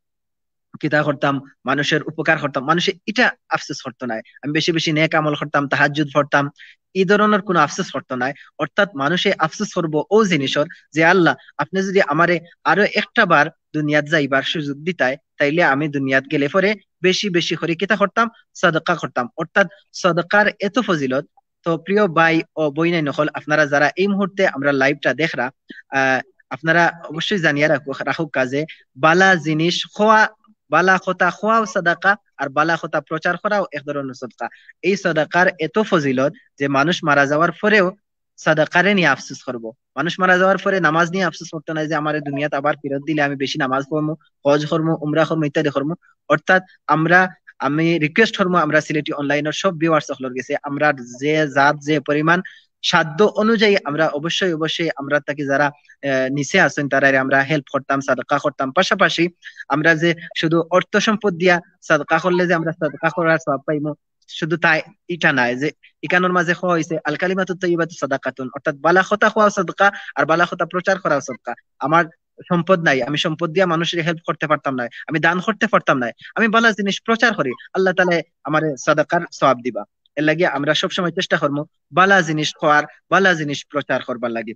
কিতা করতাম, মানুষের উপকার করতাম, মানুষে এটা আফসোস করতো নায়। আমি বেশি বেশি নেক আমল করতাম, তাহাজ্জুদ পড়তাম, এই ধরনের কোনো আফসোস করতো নায়। অর্থাৎ মানুষে আফসোস করবো ও জিনিসর যে, "আল্লাহ, আপনি যদি আমারে আরো একটা বার দুনিয়াত যাইবার সুযোগ দিতায়, তাইলে আমি দুনিয়াত গেলে পরে বেশি বেশি করে কিতা করতাম? সাদাকা করতাম।" অর্থাৎ সাদাকার এত ফজিলত। তো প্রিয় ভাই ও বইনাইন অকল, আপনারা যারা এই মুহূর্তে আমরা লাইভটা দেখরা, আহ, আপনারা অবশ্যই জানিয়া রাখো, রাখুক কাজে বালা জিনিস খোয়া, বালা কথা খোয়াও সাদাকা, আর বালা কথা প্রচার করাও এক ধরনের সদকা। এই সদকার এত ফজিলত যে মানুষ মারা যাওয়ার পরেও সাদাকারে নিয়ে আফসোস করব। মানুষ মারা যাওয়ার পরে নামাজ নিয়ে আফসোস করতো নায় যে আমারে দুনিয়াত আবার ফিরত দিলে আমি বেশি নামাজ পড়মু, হজ করমু, উমরা করমু, ইত্যাদি করমু। অর্থাৎ আমরা, আমি রিকোয়েস্ট করমু আমরা সিলেটি অনলাইনের সব ভিউয়ার্স সকলের গেছে, আমরা যে জাত যে পরিমাণ সাধ্য অনুযায়ী আমরা অবশ্যই, অবশ্যই আমরা থাকি যারা, আহ, নিচে আছেন তারারে আমরা হেল্প করতাম, সাদকা করতাম। পাশাপাশি আমরা যে শুধু অর্থ সম্পদ দিয়া সাদকা করলে যে আমরা সাদকা করার সওয়াব পাইমু, শুধু তাই, এটা নায় যে ইকানোর মাঝে কওয়া হইছে, "আল কালিমাতু তাইয়িবাতু সাদাকাতুন", অর্থাৎ বালা কথা কওয়াও সাদকা আর বালা কথা প্রচার করাও সাদকা। আমার সম্পদ নাই, আমি সম্পদ দিয়া মানুষের হেল্প করতে পারতাম না, আমি দান করতে পারতাম না, আমি বালা জিনিস প্রচার করি, আল্লাহ তাআলা আমারে সাদাকার সওয়াব দিবা। এর লাগি আমরা সবসময় চেষ্টা করমু বালা জিনিস কওয়ার, বালা জিনিস প্রচার করবার লাগি।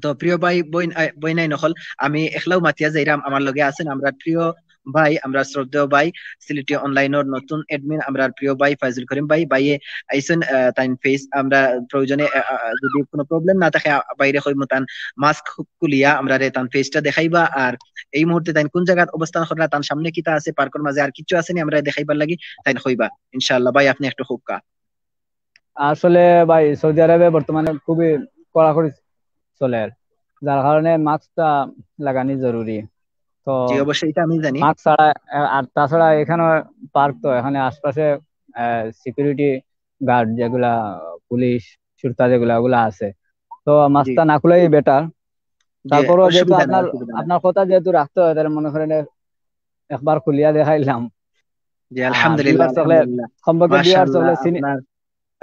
তো প্রিয় ভাই বইন, আহ, বইনাইন অকল, আমি একলাও মাতিয়া যাইরাম, আমার লগে আছেন আমরা প্রিয় ভাই, আমরা শ্রদ্ধেয় ভাই, সিলেটি অনলাইনর নতুন অ্যাডমিন, আমরা প্রিয় ভাই ফাইজুল করিম ভাই, ভাইয়ে আইছেন, আহ, তাইন পেজ আমরা প্রয়োজনে, আহ, আহ, যদি কোনো প্রবলেম না থাকে, আহ, বাইরে কইমু তান মাস্ক খুলিয়া আমরারে তান পেজটা দেখাইবা। আর এই মুহূর্তে তাইন কোন জায়গাত অবস্থান কররা, তান সামনে কিতা আছে, পার্কর মাঝে আর কিছু আছে নি আমরা দেখাইবার লাগি, তাইন কইবা ইনশাআল্লাহ। ভাই, আপনি একটু কউক্কা। আসলে ভাই, সৌদি আরবে বর্তমানে খুবই কড়াকড়ি চলের। যার কারণে মাস্কটা লাগানি জরুরি। তো জি, অবশ্যই, এটা আমি জানি। মাস্ক ছাড়া, আহ, আর তাছাড়া এখানে পার্ক তো, এখানে আশপাশে সিকিউরিটি গার্ড যেগুলা, পুলিশ, সুরতা যেগুলা, ওগুলা আছে। তো মাস্কটা না খুলাই বেটার। জি, তারপরেও যেহেতু অসুবিধা নাই, আপনার অসুবিধা নাই। আপনার কথা যেহেতু রাখতে হয়, তাহলে মনে করেন এ-, একবার খুলিয়া দেখাইলাম। জি, আলহামদুলিল্লাহ, ভিউয়ার্স সকলে, আলহামদুলিল্লাহ। সম্পর্কে ভিউয়ার্স মাশাআল্লাহ, সকলে চিনি, আপনার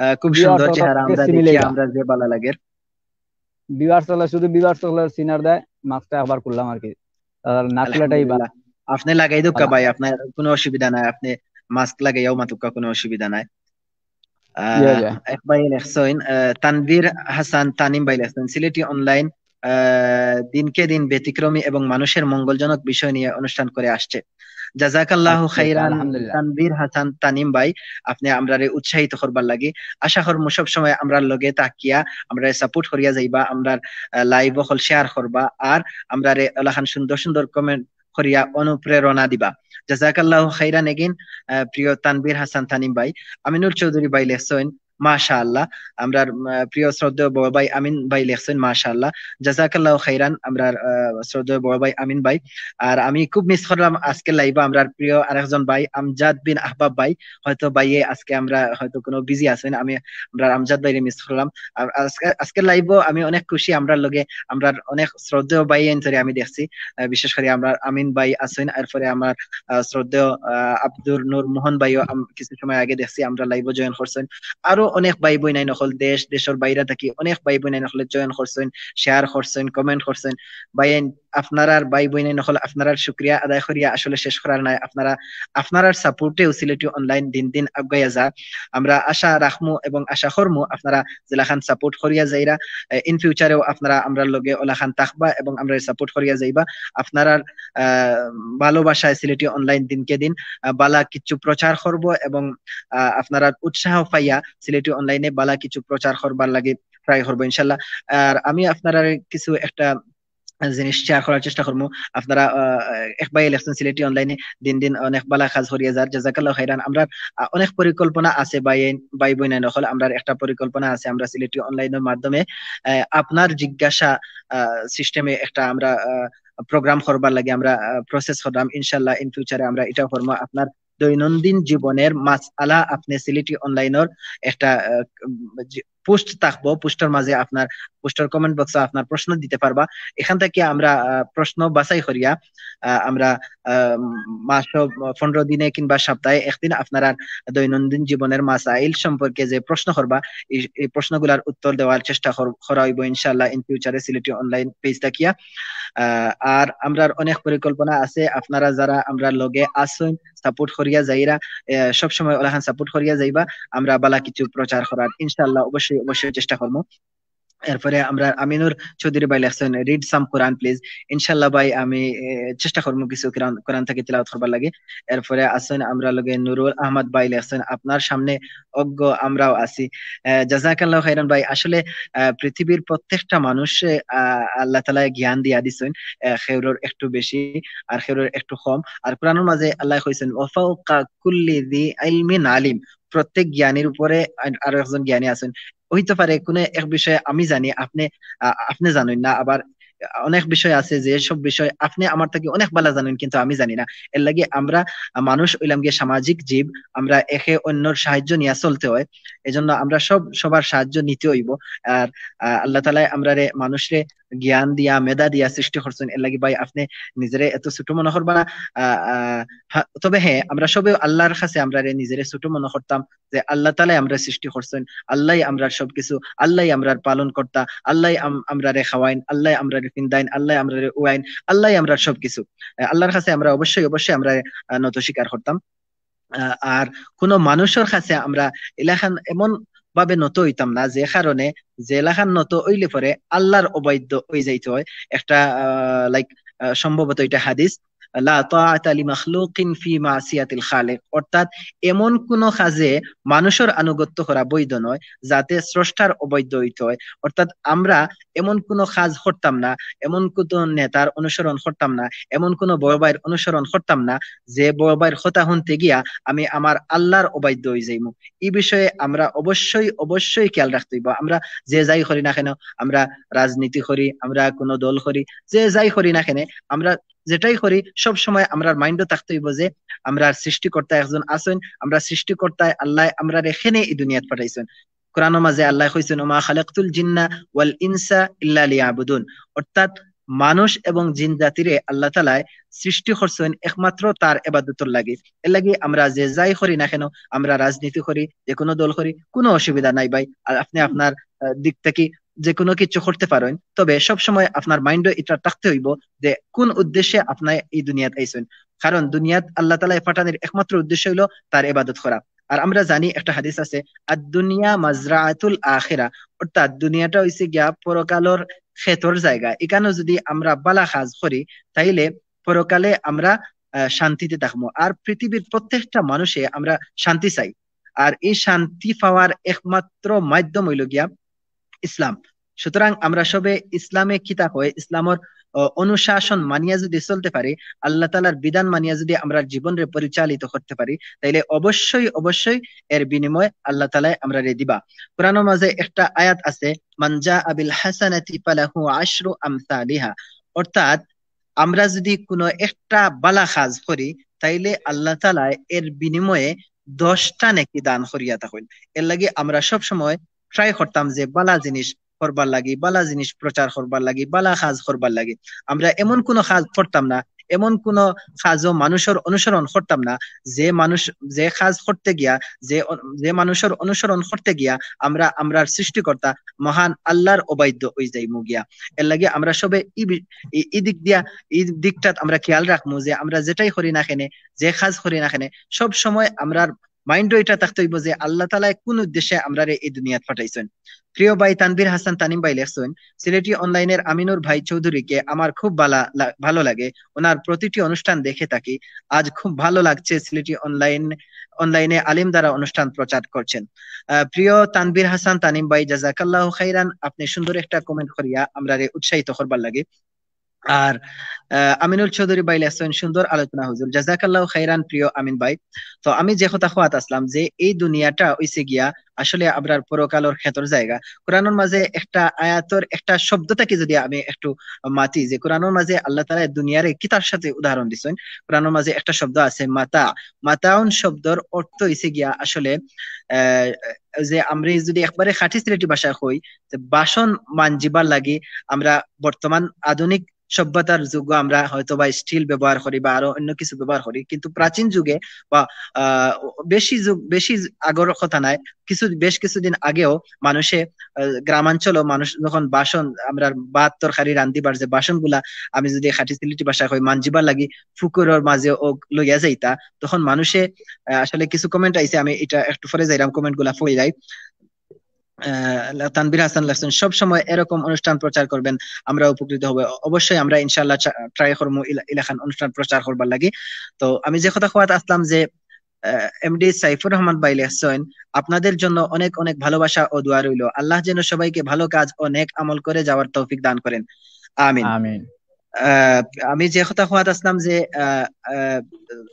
আহ, খুব ভিউয়ার্স সুন্দর সকলে চেহারা আমরা চিনি দেখি, লইবা। আমরা যে ভালা লাগের। ভিউয়ার্স সকলে, শুধু ভিউয়ার্স সকলে চিনার দেয়, মাস্কটা একবার খুললাম আর কি। আর না খুলাটাই বা- আলহামদুলিল্লাহ। আপনি লাগাই দোকা ভালা। ভাই, আপনার কোনো অসুবিধা নাই, আপনি মাস্ক লাগাইয়াও মাতুক্কা, কোনো অসুবিধা নাই। জি, আহ, জি। এক ভাই লেখছইন, আহ, তানভীর হাসান তানিম ভাই লেখছইন, সিলেটি অনলাইন আহ, দিনকে দিন ব্যতিক্রমী এবং মানুষের মঙ্গলজনক বিষয় নিয়ে অনুষ্ঠান করে আসছে। জাজাকাল্লাহু আচ্ছা, আচ্ছা, খাইরান আলহামদুলিল্লাহ। তানভীর হাসান তানিম ভাই, আপনি আমরারে উৎসাহিত করবার লাগি। আশা করি সব সময় আমরার লগে থাকিয়া আমরারে সাপোর্ট করিয়া যাইবা, আমরার লাইভ অকল শেয়ার করবা, আর আমরারে অলাখান সুন্দর সুন্দর কমেন্ট করিয়া অনুপ্রেরণা দিবা। জাজাকাল্লাহু খাইরান এগেইন, প্রিয় তানভীর হাসান তানিম ভাই। আমিনুর চৌধুরী ভাই লেখছইন, মাশাআল্লাহ। আমরার, আহ, প্রিয় শ্রদ্ধেয় বড় ভাই আমিন ভাই লেখছইন, মাশাআল্লাহ। জাজাকাল্লাহু খাইরান, আমরার, আহ, শ্রদ্ধেয় বড় ভাই আমিন ভাই। আর আমি খুব মিস করলাম আজকে লাইভে আমরার প্রিয় আরেকজন ভাই আমজাদ বিন আহবাব ভাই। হয়তো ভাইয়ে আজকে আমরা হয়তো কোনো বিজি আছইন, আমি আমরার আমজাদ ভাইরে মিস করলাম। আর আজকে, আজকের লাইভও আমি অনেক খুশি, আমরার লগে আমরার অনেক শ্রদ্ধেয় ভাই আইন্তরে আমি দেখছি। আহ, বিশেষ করি আমরার আমিন ভাই আছইন, এরপরে আমার, আহ, শ্রদ্ধেয়, আহ, আব্দুর নূর মোহন ভাইও আম-, কিছু সময় আগে দেখছি, আমরার লাইভও জয়েন করছইন। আরো অনেক ভাই বইনাইন অকল দেশ, দেশর বাইরে থাকি অনেক ভাই বইনাইন অকলে জয়েন করছইন, শেয়ার করছইন, কমেন্ট করছইন। ভাই আইন, আপনারার ভাই বইনাইন অকল, আপনারার শুকরিয়া আদায় করিয়া আসলে শেষ করার নাই। আপনারা, আপনারার সাপোর্টেও সিলেটি অনলাইন দিন দিন আগাইয়া যা। আমরা আশা রাখমু এবং আশা করমু আপনারা যেলাখান সাপোর্ট করিয়া যাইরা, আহ, ইন ফিউচারেও আপনারা আমরার লগে ওলাখান থাকবা এবং আমরারে সাপোর্ট করিয়া যাইবা। আপনারার, আহ, ভালোবাসায় সিলেটি অনলাইন দিনকে দিন, আহ, বালা কিছু প্রচার করব এবং, আহ, আপনারার উৎসাহ পাইয়া সিলেটি অনলাইনে বালা কিছু প্রচার করবার লাগি ট্রাই করব ইনশাল্লাহ। আর আমি আপনারারে কিছু একটা জিনিস শেয়ার করার চেষ্টা করমু। আপনারা, আহ, এক ভাই লেখছইন সিলেটি অনলাইনে দিন দিন অনেক বালা কাজ করিয়া যার, জাজাকাল্লাহু খাইরান। আমরার, আহ, অনেক পরিকল্পনা আছে ভাই, ভাই বইনাইন অকল, আমরার একটা পরিকল্পনা আছে, আমরা সিলেটি অনলাইনের মাধ্যমে, আহ, আপনার জিজ্ঞাসা, আহ, সিস্টেমে একটা আমরা, আহ, প্রোগ্রাম করবার লাগি আমরা, আহ, প্রসেস করলাম। ইনশাল্লাহ ইন ফিউচারে আমরা এটাও করমু। আপনার দৈনন্দিন জীবনের মাসআলা আপনি সিলেটি অনলাইনের একটা, আহ, উম, যে পোস্ট থাকবো, পোস্টের মাঝে আপনার, পোস্টের কমেন্ট বক্সে আপনার প্রশ্ন দিতে পারবা। এখান থেকে আমরা, আহ, প্রশ্ন বাছাই করিয়া, আহ, আমরা, আহ, মাসো পনেরো দিনে কিংবা সপ্তাহে একদিন আপনারা দৈনন্দিন জীবনের মাসাইল সম্পর্কে যে প্রশ্ন করবা, এই, এই প্রশ্নগুলার উত্তর দেওয়ার চেষ্টা কর-, করা হইব ইনশাআল্লাহ ইন ফিউচারে সিলেটি অনলাইন পেজ থাকিয়া। আহ, আর আমরার অনেক পরিকল্পনা আছে, আপনারা যারা আমরার লগে আছইন, সাপোর্ট করিয়া যাইরা, আহ, সবসময় ওলাখান সাপোর্ট করিয়া যাইবা, আমরা বালা কিছু প্রচার করার ইনশাআল্লাহ অবশ্যই, অবশ্যই চেষ্টা করমু। এরপরে আমরা আমিনুর চৌধুরী ভাই লেখছইন, "Read some Quran, please." ইনশাআল্লাহ ভাই, আমি, এ, চেষ্টা করমু কিছু কোরআন, কোরআন থেকে তিলাওয়াত করবার লাগি। এরপরে আছইন আমরার লগে নুরুল আহমদ ভাই লেখছইন, "আপনার সামনে অজ্ঞ আমরাও আছি।" এ, জাজাকাল্লাহ খাইরান ভাই। আসলে, আ, পৃথিবীর প্রত্যেকটা মানুষে, আ, আল্লাহ তাআলায় জ্ঞান দিয়া দিছইন, এ, কেউরর একটু বেশি আর কেউরর একটু কম। আর কোরআনের মাঝে আল্লাহ কইছইন, "ওয়া ফাওকা কুল্লি যি ইলমিন আলিম।" প্রত্যেক জ্ঞানীর উপরে আর-, আরো একজন জ্ঞানী আছইন। হইতে পারে কোনো এক বিষয়ে আমি জানি, আপনি, আ, আপনি জানেন না, আবার অনেক বিষয় আছে যে সব বিষয় আপনি আমার থেকে অনেক ভালা জানেন, কিন্তু আমি জানি না। এর লাগি আমরা, আ, মানুষ অইলাম গিয়া সামাজিক জীব, আমরা একে অন্যর সাহায্য নিয়া চলতে হয়। এজন্য আমরা সব, সবার সাহায্য নিতে হইব। আর, আ, আল্লাহ তাআলায় আমরারে, মানুষরে জ্ঞান দিয়া, মেধা দিয়া সৃষ্টি করছইন। এর লাগি ভাই, আপনি নিজেরে এত ছোট মনে করবা না। আ, আ, হা-, তবে হ্যাঁ, আমরা সবে আল্লাহর কাছে আমরারে নিজেরে ছোট মনে করতাম, যে আল্লাহ তাআলায় আমরা সৃষ্টি করছইন, আল্লাহই আমরার সবকিছু, আল্লাহই আমরার পালন কর্তা, আল্লাহই আম-, আমরারে খাওয়াইন, আল্লাহই আমরারে ফিন্দাইন, আল্লাহই আমরারে উড়াইন, আল্লাহই আমরার সবকিছু। আ, আল্লাহর কাছে আমরা অবশ্যই, অবশ্যই আমরা, আ, নত স্বীকার করতাম। আ, আর কোনো মানুষের কাছে আমরা এলাখান এমন ভাবে নত হইতাম না, যে কারণে যে এলাখান নত হইলে পরে আল্লাহর অবাধ্য হয়ে যাইতে হয়। একটা, আ, লাইক, আ, সম্ভবত এটা হাদিস, লা তাআতা লি মাখলুকিন ফি মাসিয়াতিল খালিক, অর্থাৎ এমন কোন কাজে মানুষের আনুগত্য করা বৈধ নয় যাতে স্রষ্টার অবাধ্য হইতে হয়। অর্থাৎ আমরা এমন কোনো কাজ করতাম না, এমন কোনো নেতার অনুসরণ করতাম না, এমন কোনো বড় ভাইয়ের অনুসরণ করতাম না যে বড় ভাইয়ের কথা শুনতে গিয়া আমি আমার আল্লাহর অবাধ্য হয়ে যাইমু। এই বিষয়ে আমরা অবশ্যই অবশ্যই খেয়াল রাখতে হইব। আমরা যে যাই করি না কেন, আমরা রাজনীতি করি, আমরা কোনো দল করি, যে যাই করি না কেন, আমরা যেটাই করি সব সময় আমরার মাইন্ডও থাকতে হইব যে আমরার সৃষ্টিকর্তা একজন আছেন, আমরার সৃষ্টিকর্তায় আল্লাহ আমরারে কেনে এই দুনিয়াত পাঠাইছেন। কোরআনের মাঝে আল্লাহ কইছেন, "ওমা খালাকতুল জিন্না ওয়াল ইনসা ইল্লা লিয়াবুদুন।" অর্থাৎ মানুষ এবং জিন জাতিরে আল্লাহ তাআলায় সৃষ্টি করছেন একমাত্র তার ইবাদতর লাগি। এর লাগি আমরা যে যাই করি না কেন, আমরা রাজনীতি করি, যে কোনো দল করি, কোনো অসুবিধা নাই ভাই। আর আপনি আপনার, আহ, দিক থেকে যে কোনো কিছু করতে পারেন, তবে সব সময় আপনার মাইন্ডও এটা থাকতে হইব যে কোন উদ্দেশ্যে আপনি এই দুনিয়াত আইছেন। কারণ দুনিয়াত আল্লাহ তাআলায় পাঠানির একমাত্র উদ্দেশ্য হইল তার ইবাদত করা। আর আমরা জানি একটা হাদিস আছে, "আদ দুনিয়া মাজরাতুল আখিরা", অর্থাৎ দুনিয়াটা হইছে গিয়া পরকালর খেতর জায়গা। এখানে যদি আমরা বালা কাজ করি, তাইলে পরকালে আমরা, আহ, শান্তিতে থাকবো। আর পৃথিবীর প্রত্যেকটা মানুষে আমরা শান্তি চাই। আর এই শান্তি পাওয়ার একমাত্র মাধ্যম হইল গিয়া ইসলাম। সুতরাং আমরা সবে ইসলামে কিতা হয়, ইসলামর, আহ, অনুশাসন মানিয়া যদি চলতে পারি, আল্লাহ তাআলার বিধান মানিয়া যদি আমরা জীবনরে পরিচালিত করতে পারি, তাইলে অবশ্যই অবশ্যই এর বিনিময় আল্লাহ তাআলায় আমরারে দিবা। কোরআনের মাঝে একটা আয়াত আছে, "মান জাআ বিল হাসানাতি ফালাহু আশরু আমসালিহা", অর্থাৎ আমরা যদি কোনো একটা বালা কাজ করি, তাইলে আল্লাহ তাআলায় এর বিনিময়ে দশটা নেকি দান করিয়া থাকইন। এর লাগি আমরা সব সময় ট্রাই করতাম যে বালা জিনিস করবার লাগি, বালা জিনিস প্রচার করবার লাগি, বালা কাজ করবার লাগি। আমরা এমন কোনো কাজ করতাম না, এমন কোনো কাজও মানুষের অনুসরণ করতাম না, যে মানুষ, যে কাজ করতে গিয়া, যে অ-, যে মানুষের অনুসরণ করতে গিয়া আমরা, আমরার সৃষ্টিকর্তা মহান আল্লাহর অবাধ্য হয়ে যাইমু গিয়া। এর লাগি আমরা সবে ই বি-, ই, ই দিক দিয়া, ই দিকটাত আমরা খেয়াল রাখমু যে আমরা যেটাই করি না কেনে, যে কাজ করি না কেনে, সব সময় আমরার মাইন্ডও এটা থাকতে হইব যে আল্লাহ তাআলায় কোন উদ্দেশ্যে আমরারে এই দুনিয়াত পাঠাইছেন। প্রিয় ভাই তানভীর হাসান তানিম ভাই লেখছেন, "সিলেটি অনলাইনের আমিনুর ভাই চৌধুরীকে আমার খুব বালা লা-, ভালো লাগে, ওনার প্রতিটি অনুষ্ঠান দেখে থাকি। আজ খুব ভালো লাগছে সিলেটি অনলাইন, অনলাইনে আলিম দ্বারা অনুষ্ঠান প্রচার করছেন।" আহ, প্রিয় তানভীর হাসান তানিম ভাই, জাযাকাল্লাহু খাইরান, আপনি সুন্দর একটা কমেন্ট করিয়া আমরারে উৎসাহিত করবার লাগি। আর, আহ, আমিনুল চৌধুরী ভাই লেখছেন, "সুন্দর আলোচনা হুজুর।" জাযাকাল্লাহু খাইরান প্রিয় আমিন ভাই। তো আমি যে কথা কওয়াত আসলাম যে এই দুনিয়াটা হইছে গিয়া আসলে আমরার পরকালর খেতর জায়গা। কোরআনের মাঝে একটা আয়াতর একটা শব্দ থাকি যদি আমি একটু মাতি, যে কোরআনের মাঝে আল্লাহ তাআলা দুনিয়ারে কিতার সাথে উদাহরণ দিছেন। কোরআনের মাঝে একটা শব্দ আছে মাতা। মাতাউন শব্দর অর্থ হইছে গিয়া আসলে, আহ, যে আমরা যদি একবারে খাঁটি সিলেটি ভাষায় কই, যে বাসন মানজিবার লাগি আমরা বর্তমান আধুনিক সভ্যতার যুগে আমরা হয়তো বা স্টিল ব্যবহার করি বা আরো অন্য কিছু ব্যবহার করি, কিন্তু প্রাচীন যুগে বা, আহ, বেশি যুগ, বেশি আগর কথা নাই, কিছু, বেশ কিছুদিন আগেও মানুষে, আহ, গ্রামাঞ্চলও মানুষ যখন বাসন, আমরা ভাত তরকারি রান্ধিবার যে বাসনগুলা, আমি যদি খাঁটি সিলেটি ভাষায় কই, মানজিবার লাগি পুকুরর মাঝে ও লইয়া যাইতা, তখন মানুষে, আহ, আসলে কিছু কমেন্ট আইছে, আমি এটা একটু পরে যাইরাম, কমেন্ট গুলা পড়ি যাই। আহ, তানভীর হাসান লেখছেন, "সব সময় এরকম অনুষ্ঠান প্রচার করবেন, আমরা উপকৃত হব।" অবশ্যই আমরা ইনশাআল্লাহ ট্রা-, ট্রাই করবো ইলা-, ইলাখান অনুষ্ঠান প্রচার করবার লাগি। তো আমি যে কথা কওয়াত আসলাম যে, আহ, এমডি সাইফুর রহমান ভাই লেখছেন, "আপনাদের জন্য অনেক অনেক ভালোবাসা ও দোয়া রইল। আল্লাহ যেন সবাইকে ভালো কাজ ও নেক আমল করে যাওয়ার তৌফিক দান করেন। আমিন।" আমিন। আহ, আমি যে কথা কওয়াত আসলাম যে, আহ, আহ,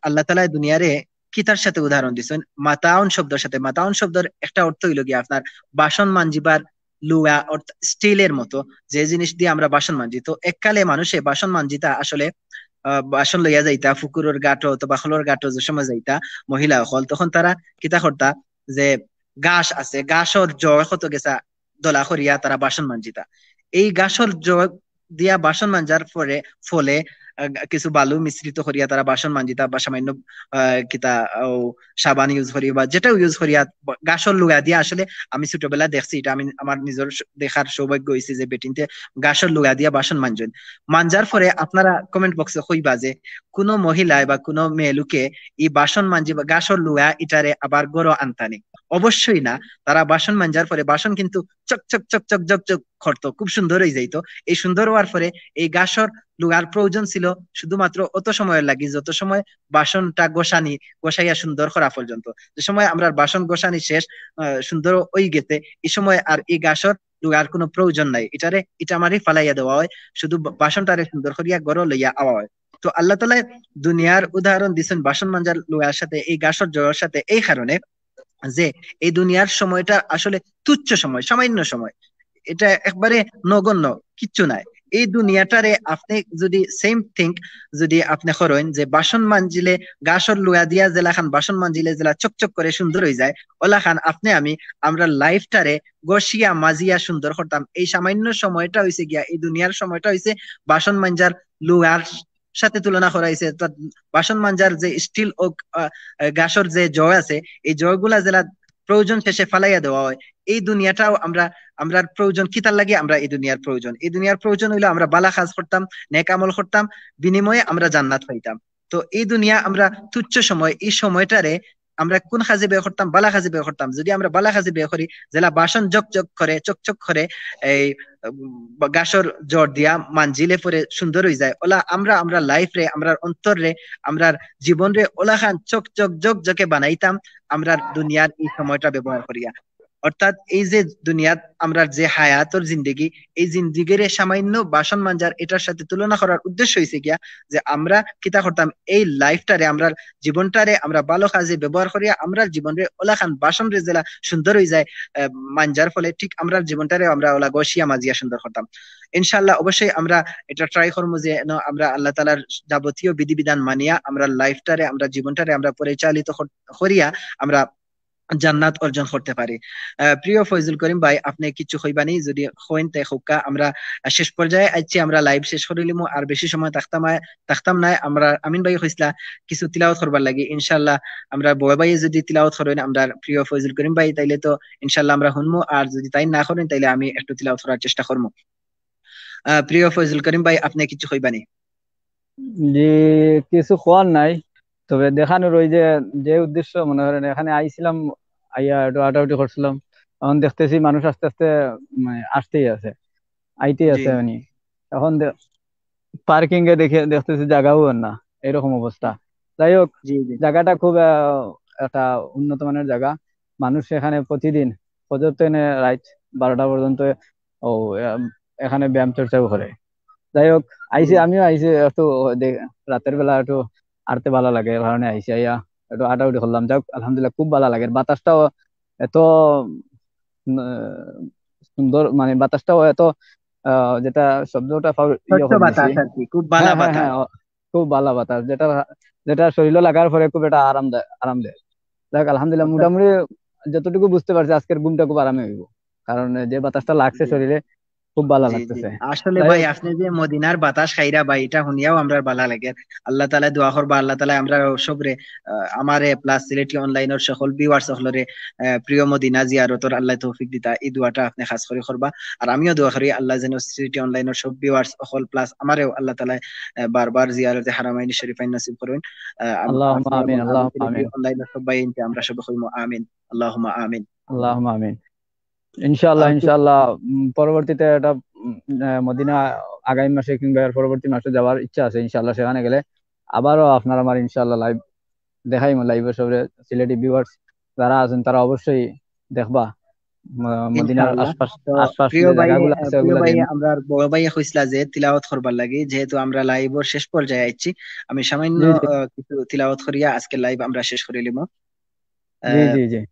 আল্লাহ তাআলা দুনিয়ারে কিতার সাথে উদাহরণ দিছেন? মাতাউন শব্দর সাথে। মাতাউন শব্দর একটা অর্থ হইল গিয়া আপনার বাসন মানজিবার লুয়া, অর্থাৎ স্টিলের মতো, যে জিনিস দিয়ে আমরা বাসন মানজি। তো এককালে মানুষে বাসন মানজিতা আসলে, আহ, বাসন লইয়া যাইতা পুকুরর ঘাটো অথবা খলর ঘাটো, যে সময় যাইতা মহিলা অকল, তখন তারা কিতা করতা, যে ঘাস আছে, ঘাসর জড় কত গেছা দলা করিয়া তারা বাসন মানজিতা। এই ঘাসর জড় দিয়া বাসন মানজার পরে, ফলে, আহ, কিছু বালু মিশ্রিত করিয়া তারা বাসন মানজিতা বা সামান্য, আহ, কিতা, ও, সাবান ইউজ করি বা যেটাও ইউজ করিয়া ব-, ঘাসর লুয়া দিয়া, আসলে আমি ছোটবেলা দেখছি এটা, আমি আমার নিজের স-, দেখার সৌভাগ্য হইছে যে বেটিন্তে ঘাসর লুয়া দিয়া বাসন মানজইন। মানজার পরে আপনারা কমেন্ট বক্সে কইবা যে কোনো মহিলায় বা কোনো মেয়ে লোকে এই বাসন মানজি বা ঘাসর লুয়া ইটারে আবার ঘরো আনতানি? অবশ্যই না। তারা বাসন মানজার পরে বাসন কিন্তু চক চক চক চক চক চক করতো, খুব সুন্দর অই যাইতো। এই সুন্দর অওয়ার পরে এই গাছর লুয়ার প্রয়োজন ছিল শুধুমাত্র অত সময়র লাগি, যত সময় বাসনটা গোসানি, গোসাইয়া সুন্দর করা পর্যন্ত। যে সময় আমরার বাসন গোসানি শেষ, আহ, সুন্দর অই গেছে, এই সময় আর এই গাছর লুয়ার কোনো প্রয়োজন নাই। ইটারে ইটা মারি ফালাইয়া দেওয়া অয়, শুধু বা-, বাসনটারে সুন্দর করিয়া ঘরো লইয়া আওয়া অয়। তো আল্লাহ তাআলায় দুনিয়ার উদাহরণ দিছেন বাসন মাঞ্জার লুয়ার সাথে, এই গাছর জড়র সাথে, এই কারণে যে এই দুনিয়ার সময়টা আসলে তুচ্ছ সময়, সামান্য সময়, এটা একবারে নগণ্য, কিচ্ছু নাই। এই দুনিয়াটারে আপনে যদি same thing যদি আপনে করইন, যে বাসন মাঞ্জিলে, গাছর লুয়া দিয়া যেলাখান বাসন মাঞ্জিলে যেলা চকচক করে সুন্দর অই যায়, ওলাখান আপনে আমি আমরা লাইফটারে গসিয়া মাজিয়া সুন্দর করতাম। এই সামান্য সময়টা অইছে গিয়া, এই দুনিয়ার সময়টা অইছে বাসন মাঞ্জার লুয়ার সাথে তুলনা করা অইছে। অর্থাৎ বাসন মাঞ্জার যে স্টিল ও, আহ, আহ, গাছর যে জগ আছে, এই জগগুলা যেলা প্রয়োজন শেষে ফালাইয়া দেওয়া অয়, এই দুনিয়াটাও আমরা, আমরার প্রয়োজন কিতার লাগি আমরা এই দুনিয়ার প্রয়োজন? এই দুনিয়ার প্রয়োজন অইলো আমরা বালা কাজ করতাম, নেক আমল করতাম, বিনিময়ে আমরা জান্নাত পাইতাম। তো এই দুনিয়া আমরা তুচ্ছ সময়, এই সময়টারে আমরা কোন কাজে ব্যয় করতাম? বালা কাজে ব্যয় করতাম। যদি আমরা বালা কাজে ব্যয় করি, যেলা বাসন জকজক করে, চকচক করে, এই, উম, গাছর জড় দিয়া মাঞ্জিলে পরে সুন্দর অই যায়, ওলা আমরা, আমরা লাইফ রে, আমরার অন্তর রে, আমরার জীবন রে ওলাখান চকচক জকজকে বানাইতাম আমরা দুনিয়ার এই সময়টা ব্যবহার করিয়া। অর্থাৎ এই যে দুনিয়াত আমরার যে হায়াতর জিন্দেগি, এই জিন্দেগিরে সামান্য বাসন মাঞ্জার এটার সাথে তুলনা করার উদ্দেশ্য অইছে গিয়া যে আমরা কিতা করতাম, এই লাইফটারে, আমরার জীবনটারে আমরা ভালো কাজে ব্যবহার করিয়া আমরার জীবনরে ওলাখান বাসন রে যেলা সুন্দর অই যায়, আহ, মাঞ্জার ফলে, ঠিক আমরার জীবনটারে আমরা ওলা গসিয়া মাজিয়া সুন্দর করতাম। ইনশাআল্লাহ, অবশ্যই আমরা এটা ট্রাই করমু যে যেন আমরা আল্লাহ তাআলার যাবতীয় বিধিবিধান মানিয়া আমরা লাইফটারে, আমরা জীবনটারে আমরা পরিচালিত কর-, করিয়া আমরা জান্নাত অর্জন করতে পারি। আহ, প্রিয় ফয়জুল করিম ভাই, আপনে কিচ্ছু কইবানি? যদি কইন তে কউক্কা। আমরা, আহ, শেষ পর্যায়ে আইছি, আমরা লাইভ শেষ করিলিমু, আর বেশি সময় থাকতাম আয়-, থাকতাম নায়। আমরা আমিন ভাই কইছলা কিছু তিলাওয়াত করবার লাগি, ইনশাআল্লাহ আমরা বড় ভাইয়ে যদি তিলাওয়াত করইন, আমরা প্রিয় ফয়জুল করিম ভাই, তাইলে তো ইনশাআল্লাহ আমরা হুনমু, আর যদি তাইন না করইন তাইলে আমি একটু তিলাওয়াত করার চেষ্টা করমু। আহ, প্রিয় ফয়জুল করিম ভাই, আপনে কিচ্ছু কইবানি? জি, কিছু কওয়ার নাই, তবে দেখানোর ওই যে, যে উদ্দেশ্য মনে করেন এখানে আইছিলাম, আইয়া একটু আটাউটি করছিলাম, এখন দেখতেছি মানুষ আস্তে আস্তে মানে আসতেই আছে, আইতেই জি। আছে মানে। এখন দে-, পার্কিং এ দেখে দেখতেছি জায়গাও আর না, এরকম অবস্থা। যাই হোক, জি, জি। জায়গাটা খুব, আহ, একটা উন্নত মানের জায়গা। মানুষ এখানে প্রতিদিন ফজর থেকে রাত বারোটা পর্যন্ত ও, আহ, এখানে ব্যায়াম চর্চাও করে। যাই হোক, আইছি, জি। আমিও আইছি একটু দে-, রাতের বেলা একটু আটতে ভালা লাগে, এর কারণে আইছি, আইয়া একটু আটাউটি করলাম। যাই হোক, আলহামদুলিল্লাহ, খুব ভালা লাগে। বাতাসটাও এত, উম, সুন্দর, মানে বাতাসটাও এত, আহ, যেটা শব্দটা পাও-, ইয়ে স্বচ্ছ করে বাতাস দিছি। আর কি, খুব ভালা হ্যাঁ, হ্যাঁ, বাতাস। হ্যাঁ, ও, খুব ভালা বাতাস, যেটা, যেটা শরীরে লাগার পরে খুব একটা আরাম দেয়, আরাম দেয়। যাক, আলহামদুলিল্লাহ, অর্থাৎ মোটামুটি যতটুকু বুঝতে পারছি আজকের ঘুমটা খুব আরামে হইব, কারণ যে বাতাসটা লাগছে জি। শরীরে খুব ভালা জি, জি। লাগতেছে। আসলে যাই ভাই, হোক, আপনে যে মদিনার বাতাস খাইরা ভাই, এটা হুনিয়াও আমরার ভালা লাগে। আল্লাহ তাআলায় দোয়া করবা, আল্লাহ তাআলায় আমরা সবরে, আহ, আমারে plus সিলেটি online-র সকল viewers সকলরে, আহ, প্রিয় মদিনা জিয়ারতর আল্লাহ তৌফিক দিতা, এই দোয়াটা আপনে খাস করি করবা। আর আমিও দোয়া করি আল্লাহ যেন সিলেটি online-র সব viewers সকল plus আমারেও আল্লাহ তাআলায়, আহ, বারবার জিয়ারতে হারামাইন শরীফাইন নসিব করইন। আহ, আম-, আল্লাহুম্মা আমিও আমিন, এবং আমিও আল্লাহুম্মা সিলেটি আমিন। Online-র সবাই ইনতে আমরা সবে কইমু আমিন, আল্লাহুম্মা আমিন। আল্লাহুম্মা আমিন। ইনশাআল্লাহ, আর কি- ইনশাআল্লাহ, উম, পরবর্তীতে এটা, উম, আহ, মদিনা আগামী মাসে কিংবা এর পরবর্তী মাসে যাওয়ার ইচ্ছা আছে। ইনশাআল্লাহ, সেখানে গেলে আবারও আপনার আমার ইনশাআল্লাহ live দেখাইমু, live-এ সবরে সিলেটি viewers যারা আছেন তারা অবশ্যই দেখবা। ম-, মদিনার ইনশাআল্লাহ। আশপাশ, তো আশপাশ প্রিয় যে ভাই, জায়গাগুলো আহ, আছে প্রিয় ওগুলা ভাই, দেখমু। আমরা বড় ভাই কইছলা যে তিলাওয়াত করবার লাগি, যেহেতু আমরা live-র শেষ পর্যায়ে আইছি, আমি সামান্য, জি, জি। আহ, কিছু তিলাওয়াত করিয়া আজকে live আমরা শেষ করিলিমু। জি, আহ, জি, জি।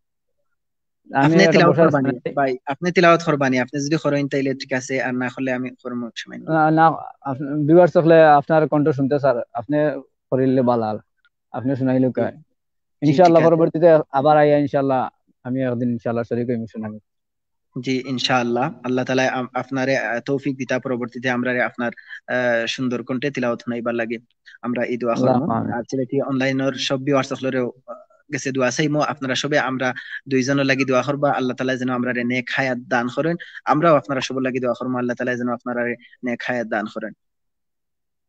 আমি আপনে এটা তিলাওয়াত বসে আছি। করবানি, ভাই, আপনে তিলাওয়াত করবানি, আপনে যদি করইন তাইলে ঠিক আছে, আর না করলে আমি করমু, সময় নেই। না, না, আপ-, viewers সকলে আপনার কণ্ঠ শুনতে স্যার, আপনে করিলে বালা, আপনে শুনাইলে জি। কায়। জি, ইনশাআল্লাহ, ঠিক আছে। পরবর্তীতে আবার আইয়া ইনশাআল্লাহ আমি একদিন ইনশাআল্লাহ শরীক হইমু শুনানি। জি, ইনশাআল্লাহ। আল্লাহ তাআলা আম-, আপনারে, আহ, তৌফিক দিতা, পরবর্তীতে আমরারে আপনার, আহ, সুন্দর কণ্ঠে তিলাওয়াত শুনাইবার লাগি আমরা এই দোয়া করমু। আল্লাহুম্মা আমিন। আর সিলেটি online-র সব viewers সকলরেও, আহ, গেছে দোয়া চাইমু। আপনারা সবে আমরা দুইজনর লাগি দোয়া করবা, আল্লাহ তাআলা যেন আমরারে নেক হায়াত দান করেন। আমরাও আপনারা সবর লাগি দোয়া করমু, আল্লাহ তাআলা যেন আপনারারে নেক হায়াত দান করেন।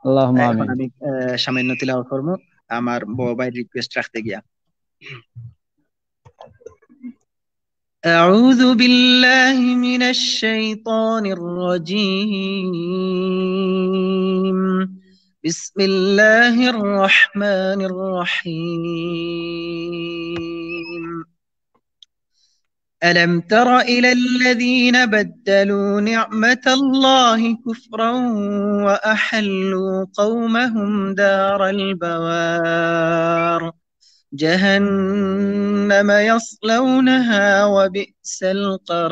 আল্লাহুম্মা আহ, এখন আমিন। আমি, আহ, সামান্য তিলাওয়াত করমু, আমার বড় ভাইর request রাখতে গিয়া। أعوذ بالله من الشيطان الرجيم. بسم الله الرحمن الرحيم. ألم تر إلى الذين بدلوا نعمة الله كفرا وأحلوا قومهم دار البوار. جهنم يصلونها وبئس القرار.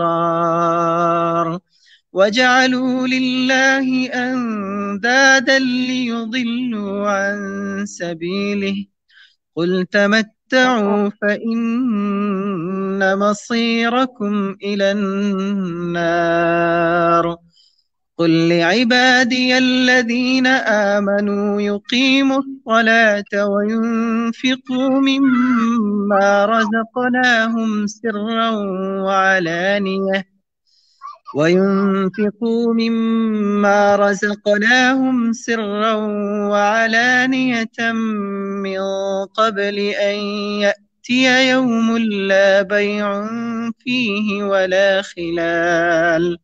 وجعلوا لله أندادا ليضلوا عن سبيله. قل تمتعوا فإن مصيركم إلى النار. قل لعبادي الذين آمنوا يقيموا الصلاة وينفقوا مما رزقناهم سرا وعلانية، وينفقوا مما رزقناهم سرا وعلانية من قبل أن يأتي يوم لا بيع فيه ولا خلال.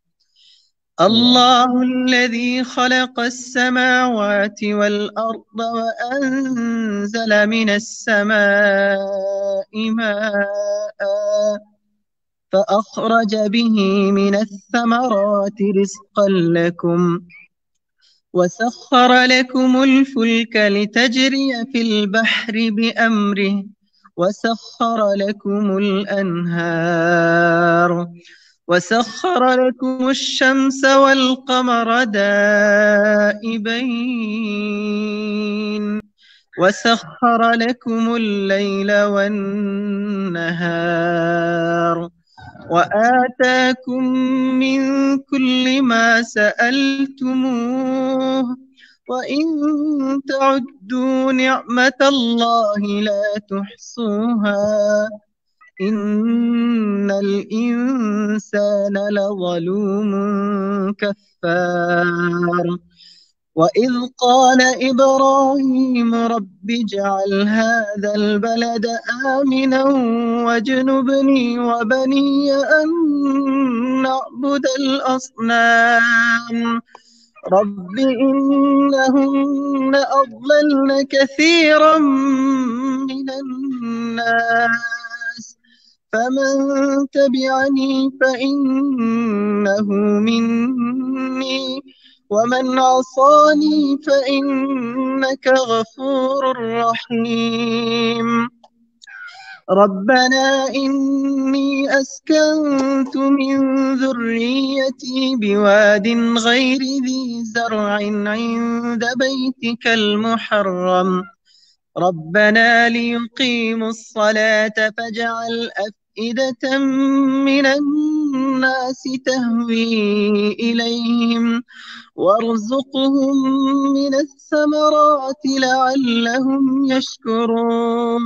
الله الذي خلق السماوات والأرض وأنزل من السماء ماء فأخرج به من الثمرات رزقا لكم وسخر لكم الفلك لتجري في البحر بأمره وسخر لكم الأنهار وسخر لكم الشمس والقمر دائبين وسخر لكم الليل والنهار وآتاكم من كل ما سألتموه وإن تعدوا نعمة الله لا تحصوها إن الإنسان لظلوم كفار. وإذ قال إبراهيم رب اجعل هذا البلد آمنا واجنبني وبني أن نعبد الأصنام. رب إنهن أضللن كثيرا من الناس فمن تبعني فإنه مني ومن عصاني فإنك غفور رحيم. ربنا إني أسكنت من ذريتي بواد غير ذي زرع عند بيتك المحرم ربنا ليقيموا الصلاة فاجعل أفئدة من الناس تهوي إليهم وارزقهم من الثمرات لعلهم يشكرون.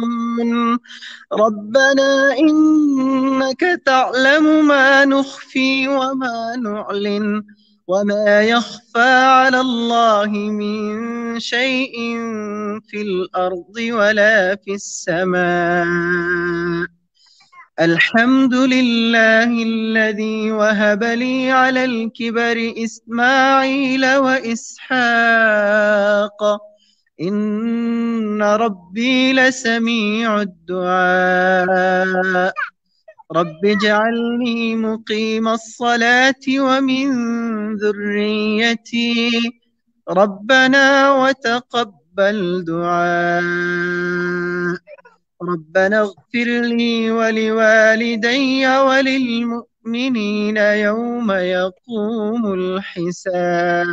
ربنا إنك تعلم ما نخفي وما نعلن وما يخفى على الله من شيء في الأرض ولا في السماء. الحمد لله الذي وهب لي على الكبر إسماعيل وإسحاق إن ربي لسميع الدعاء. رب اجعلني مقيم الصلاة ومن ذريتي ربنا وتقبل دعاء. ربنا اغفر لي ولوالدي وللمؤمنين يوم يقوم الحساب.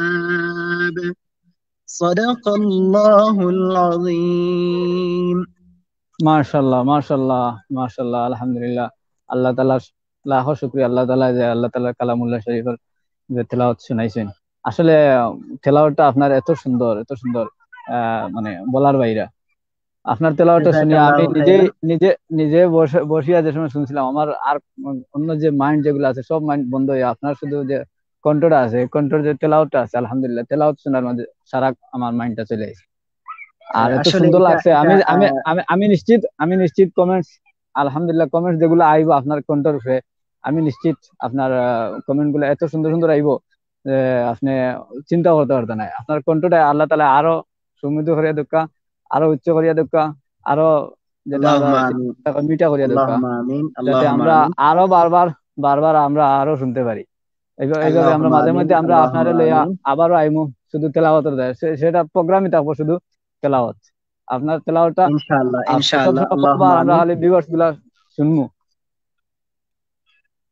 صدق الله العظيم. মাশাআল্লাহ, মাশাআল্লাহ, মাশাআল্লাহ, আলহামদুলিল্লাহ। আল্লাহ তাআলার লাখো শুকরিয়া, আল্লাহ তাআলা যে আল্লাহ তাআলার কালামুল্লাহ শরীফের যে তেলাওয়াত শুনাইছেন। আসলে, আহ, তেলাওয়াতটা আপনার এত সুন্দর, এত সুন্দর, আহ, মানে বলার বাইরে। আপনার তেলাওয়াতটা শুনে আমি নিজে, নিজে, নিজে বসে, বসিয়া যে সময় শুনছিলাম, আমার আর অন্য যে মাইন্ড যেগুলো আছে সব মাইন্ড বন্ধ হয়ে আপনার শুধু যে কণ্ঠটা আছে, এই কণ্ঠর যে তেলাওয়াতটা আছে, আলহামদুলিল্লাহ, তেলাওয়াত শোনার মাঝে সারা আমার মাইন্ডটা চলে আসে। আর এত আসলে সুন্দর এটা, লাগছে। আমি, এটা, আমি, আহ, আমি, আমি নিশ্চিত, আমি নিশ্চিত কমেন্টস, আলহামদুলিল্লাহ, কমেন্টস যেগুলো আইবো আপনার কণ্ঠর উপরে, আমি নিশ্চিত আপনার কমেন্ট গুলা এত সুন্দর সুন্দর আইবো যে আপনি চিন্তা করতে পারতেন না। আপনার কণ্ঠটা আল্লাহ তাআলা আরো সমৃদ্ধ করিয়া দেউক্কা, আরো উচ্চ করিয়া দেউক্কা, আরো যেটা আমরা আল্লাহুম্মা আমিন। মিঠা করিয়া দেউক্কা, আল্লাহুম্মা আমিন। যাতে আমরা আল্লাহুম্মা আমিন। আরো বারবার বারবার আমরা আরো শুনতে পারি। এইভাবে এইভাবে আমরা আল্লাহুম্মা মাঝে আমিন। মধ্যে আমরা আপনারে আল্লাহুম্মা লইয়া আমিন। আবারও আইমু শুধু তেলাওয়াতের দায়, সে- সেটা প্রোগ্রামই থাকবো শুধু তেলাওয়াত। আপনার তেলাওয়াতটা ইনশাআল্লাহ, আজকে ইনশাআল্লাহ। সবসময় আল্লাহুম্মা আমরা আমিন। খালি ভিউয়ার্স গুলা শুনমু।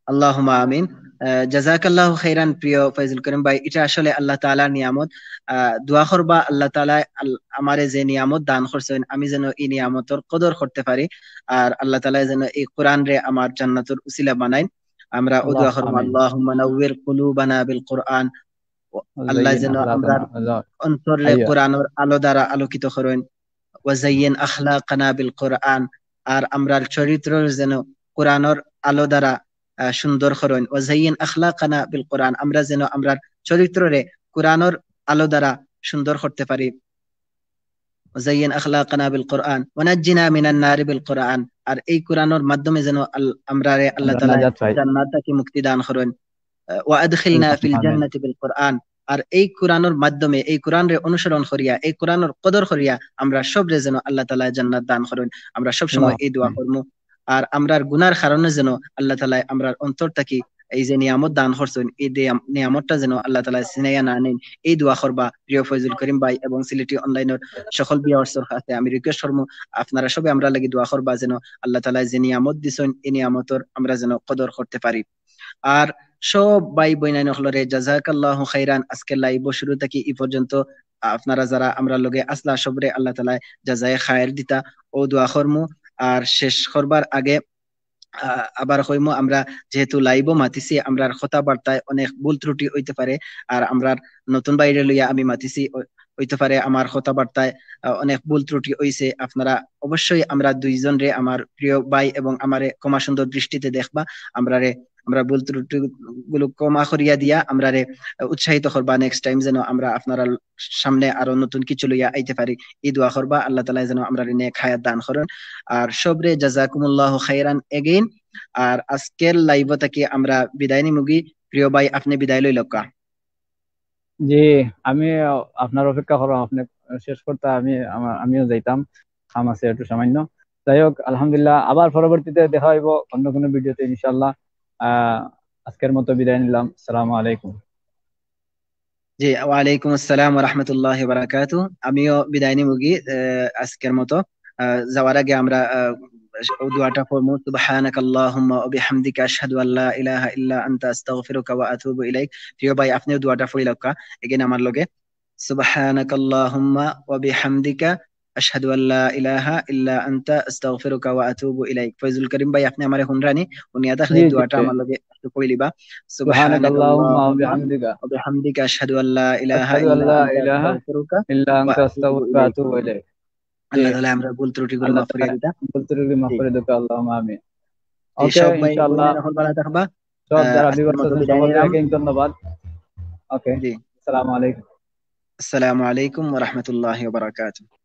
আল্লাহুম্মা আমিন। আহ, জাযাকাল্লাহু খাইরান, প্রিয় ফয়জুল করিম ভাই, এটা আসলে আল্লাহ তাআলার নিয়ামত। আহ, দোয়া করবা আল্লাহ তাআলা আল-, আমারে যে নিয়ামত দান করছেন, আমি যেন এই নিয়ামতর কদর করতে পারি। আর আল্লাহ তাআলা যেন এই কোরআনরে আমার জান্নাতর উসিলা বানাইন। আমরা ও দোয়া আল্লাহুম্মা করবো, আমিন। আল্লাহুম্মা নাওয়ির কুলুবানা বিল কোরআন। আল্লাহ ওয়াজাইয়িন যেন আখলাকানা। আমরার আল্লাহ। অন্তররে আইয়া। কোরআনর আলো দ্বারা আলোকিত করইন। ওয়াজাইয়িন আখলাকানা বিল কোরআন। আর আমরার চরিত্রর যেন কোরআনর আলো দ্বারা, আহ, সুন্দর করইন। ওয়াজাইয়িন আখলাকানা বিল কোরআন, আমরা যেন আমরার চরিত্ররে কোরআনর আলো দ্বারা সুন্দর করতে পারি। ওয়াজাইয়িন আখলাকানা বিল কোরআন, ওয়ানাজ্জিনা মিনান নারি বিল কোরআন। আর এই কোরআনর মাধ্যমে যেন আল-, আমরারে আল্লাহ আমরা তাআলা নাজাত পাই। জান্নাত থাকি মুক্তি দান করইন। আহ, ওয়া আদখিলনা আল্লাহুম্মা ফিল আমিন। জান্নাতি বিল কোরআন। আর এই কোরআনর মাধ্যমে, এই কোরআনরে অনুসরণ করিয়া, এই কোরআনর কদর করিয়া আমরা সবরে যেন আল্লাহ তাআলা জান্নাত দান করইন। আমরা সব সময় এই দোয়া আল্লাহুম্মা আমিন। করমু। আর আমরার গুনার কারণে যেন আল্লাহ তাআলা আমরার অন্তর থাকি এই যে নিয়ামত দান করছেন, এই দে-, নিয়ামতটা যেন আল্লাহ তাআলা ছিনাইয়া না নেন, এই দোয়া করবা প্রিয় ফয়জুল করিম ভাই এবং সিলেটি অনলাইনর সকল ভিউয়ার্সর কাছে আমি রিকোয়েস্ট করমু, আপনারা সবে আমরার লাগি দোয়া করবা যেন আল্লাহ তাআলা যে নিয়ামত দিছেন, এই নিয়ামতর আমরা যেন কদর করতে পারি। আর সব ভাই বইনাইন অকলরে জাযাকাল্লাহু খাইরান, আজকে লাইভ শুরু থাকি এই পর্যন্ত আপনারা যারা আমরার লগে আছলা সবরে আল্লাহ তাআলা জাযায়ে খায়ের দিতা ও দোয়া করমু। আর শেষ করবার আগে আহ, আবার কইমু, আমরা যেহেতু লাইভও মাতিছি, আমরার কথাবার্তায় অনেক ভুল ত্রুটি হইতে পারে। আর আমরার নতুন ভাইরে লইয়া আমি মাতিছি, অ-, হইতে পারে আমার কথাবার্তায়, আহ, অনেক ভুল ত্রুটি হইছে। আপনারা অবশ্যই আমরা দুইজনরে, আমার প্রিয় ভাই এবং আমারে ক্ষমা সুন্দর দৃষ্টিতে দেখবা। আমরারে, আমরা ভুল ত্রুটি গুলো ক্ষমা করিয়া দিয়া আমরারে, আহ, উৎসাহিত করবা নেক্সট টাইম যেন আমরা আপনারা সামনে আরো নতুন কিছু লইয়া আইতে পারি। এই দোয়া করবা আল্লাহ তাআলা যেন আমরারে নেক হায়াত দান করইন। আর সবরে জাযাকুমুল্লাহু খাইরান এগেইন। আর আজকের লাইভ থাকি আমরা বিদায় নিমুগি। প্রিয় ভাই, আপনি বিদায় লইলউক্কা। জি, আমি আপনার অপেক্ষা করলাম, আপনি শেষ করতে আমি আমা-, আমিও যাইতাম, কাম আছে একটু সামান্য। যাই হোক, আলহামদুলিল্লাহ, আবার পরবর্তীতে দেখা হইব অন্য কোনো ভিডিওতে ইনশাআল্লাহ। আহ, আজকের মতো বিদায় নিলাম, আসসালামু আলাইকুম। জি, ওয়ালাইকুম আসসালাম ওয়া রাহমাতুল্লাহি ওয়া বারাকাতুহু। আমিও বিদায় নিমুগি, আহ, আজকের মতো। আহ, যাওয়ার আগে আমরা, আহ, ও দোয়াটা পড়মু, সুবহানাকাল্লাহুম্মা ওয়া বিহামদিকা, আশহাদু আল্লা ইলাহা ইল্লা আনতা, আস্তাগফিরুকা ওয়া আতুবু ইলাইক। প্রিয় ভাই, আপনিও দোয়াটা পড়িলাউক্কা এগেইন আমার লগে। সুবহানাকাল্লাহুম্মা ওয়া বিহামদিকা, আশহাদু আল্লা ইলাহা ইল্লা আনতা, আস্তাগফিরুকা ওয়া আতুবু ইলাইক। ফয়জুল করিম ভাই, আপনি আমারে হুনরানি, হুনিয়া থাকলে জি, এই জি, দোয়াটা জি। আমার লগে একটু কইলিবা। সুবহানাকাল্লাহুম্মা ওয়া সুবহানাকাল্লাহুম্মা বিহামদিকা, ওয়া বিহামদিকা, আশহাদু আল্লা ইলাহা আশহাদু ইল্লা আল্লা আনতা, ইলাহা আস্তাগফিরুকা ইল্লা ওয়া আনতা, আতুবু আস্তাগফিরুকা ওয়া ইলাইক। আতুবু ইলাইক। জি, আল্লাহ তাআলা আমরা ভুল ত্রুটিগুলো আল্লাহ মাফ করিয়া তাআলা দিতা। ভুল ত্রুটি মাফ জি। করে দিতা, আল্লাহুম্মা আমিন। জি, ওকে, সব ভাই ইনশাআল্লাহ। বোনেরা সকল ভালো থাকবা। সব আহ, যারা আজকের ভিউয়ার্স মতো আছেন বিদায় সকলকে নিলাম। again ধন্যবাদ। ওকে, জি। আসসালামু আলাইকুম। আসসালামু আলাইকুম ওয়া রাহমাতুল্লাহি ওয়া বারাকাতুহু।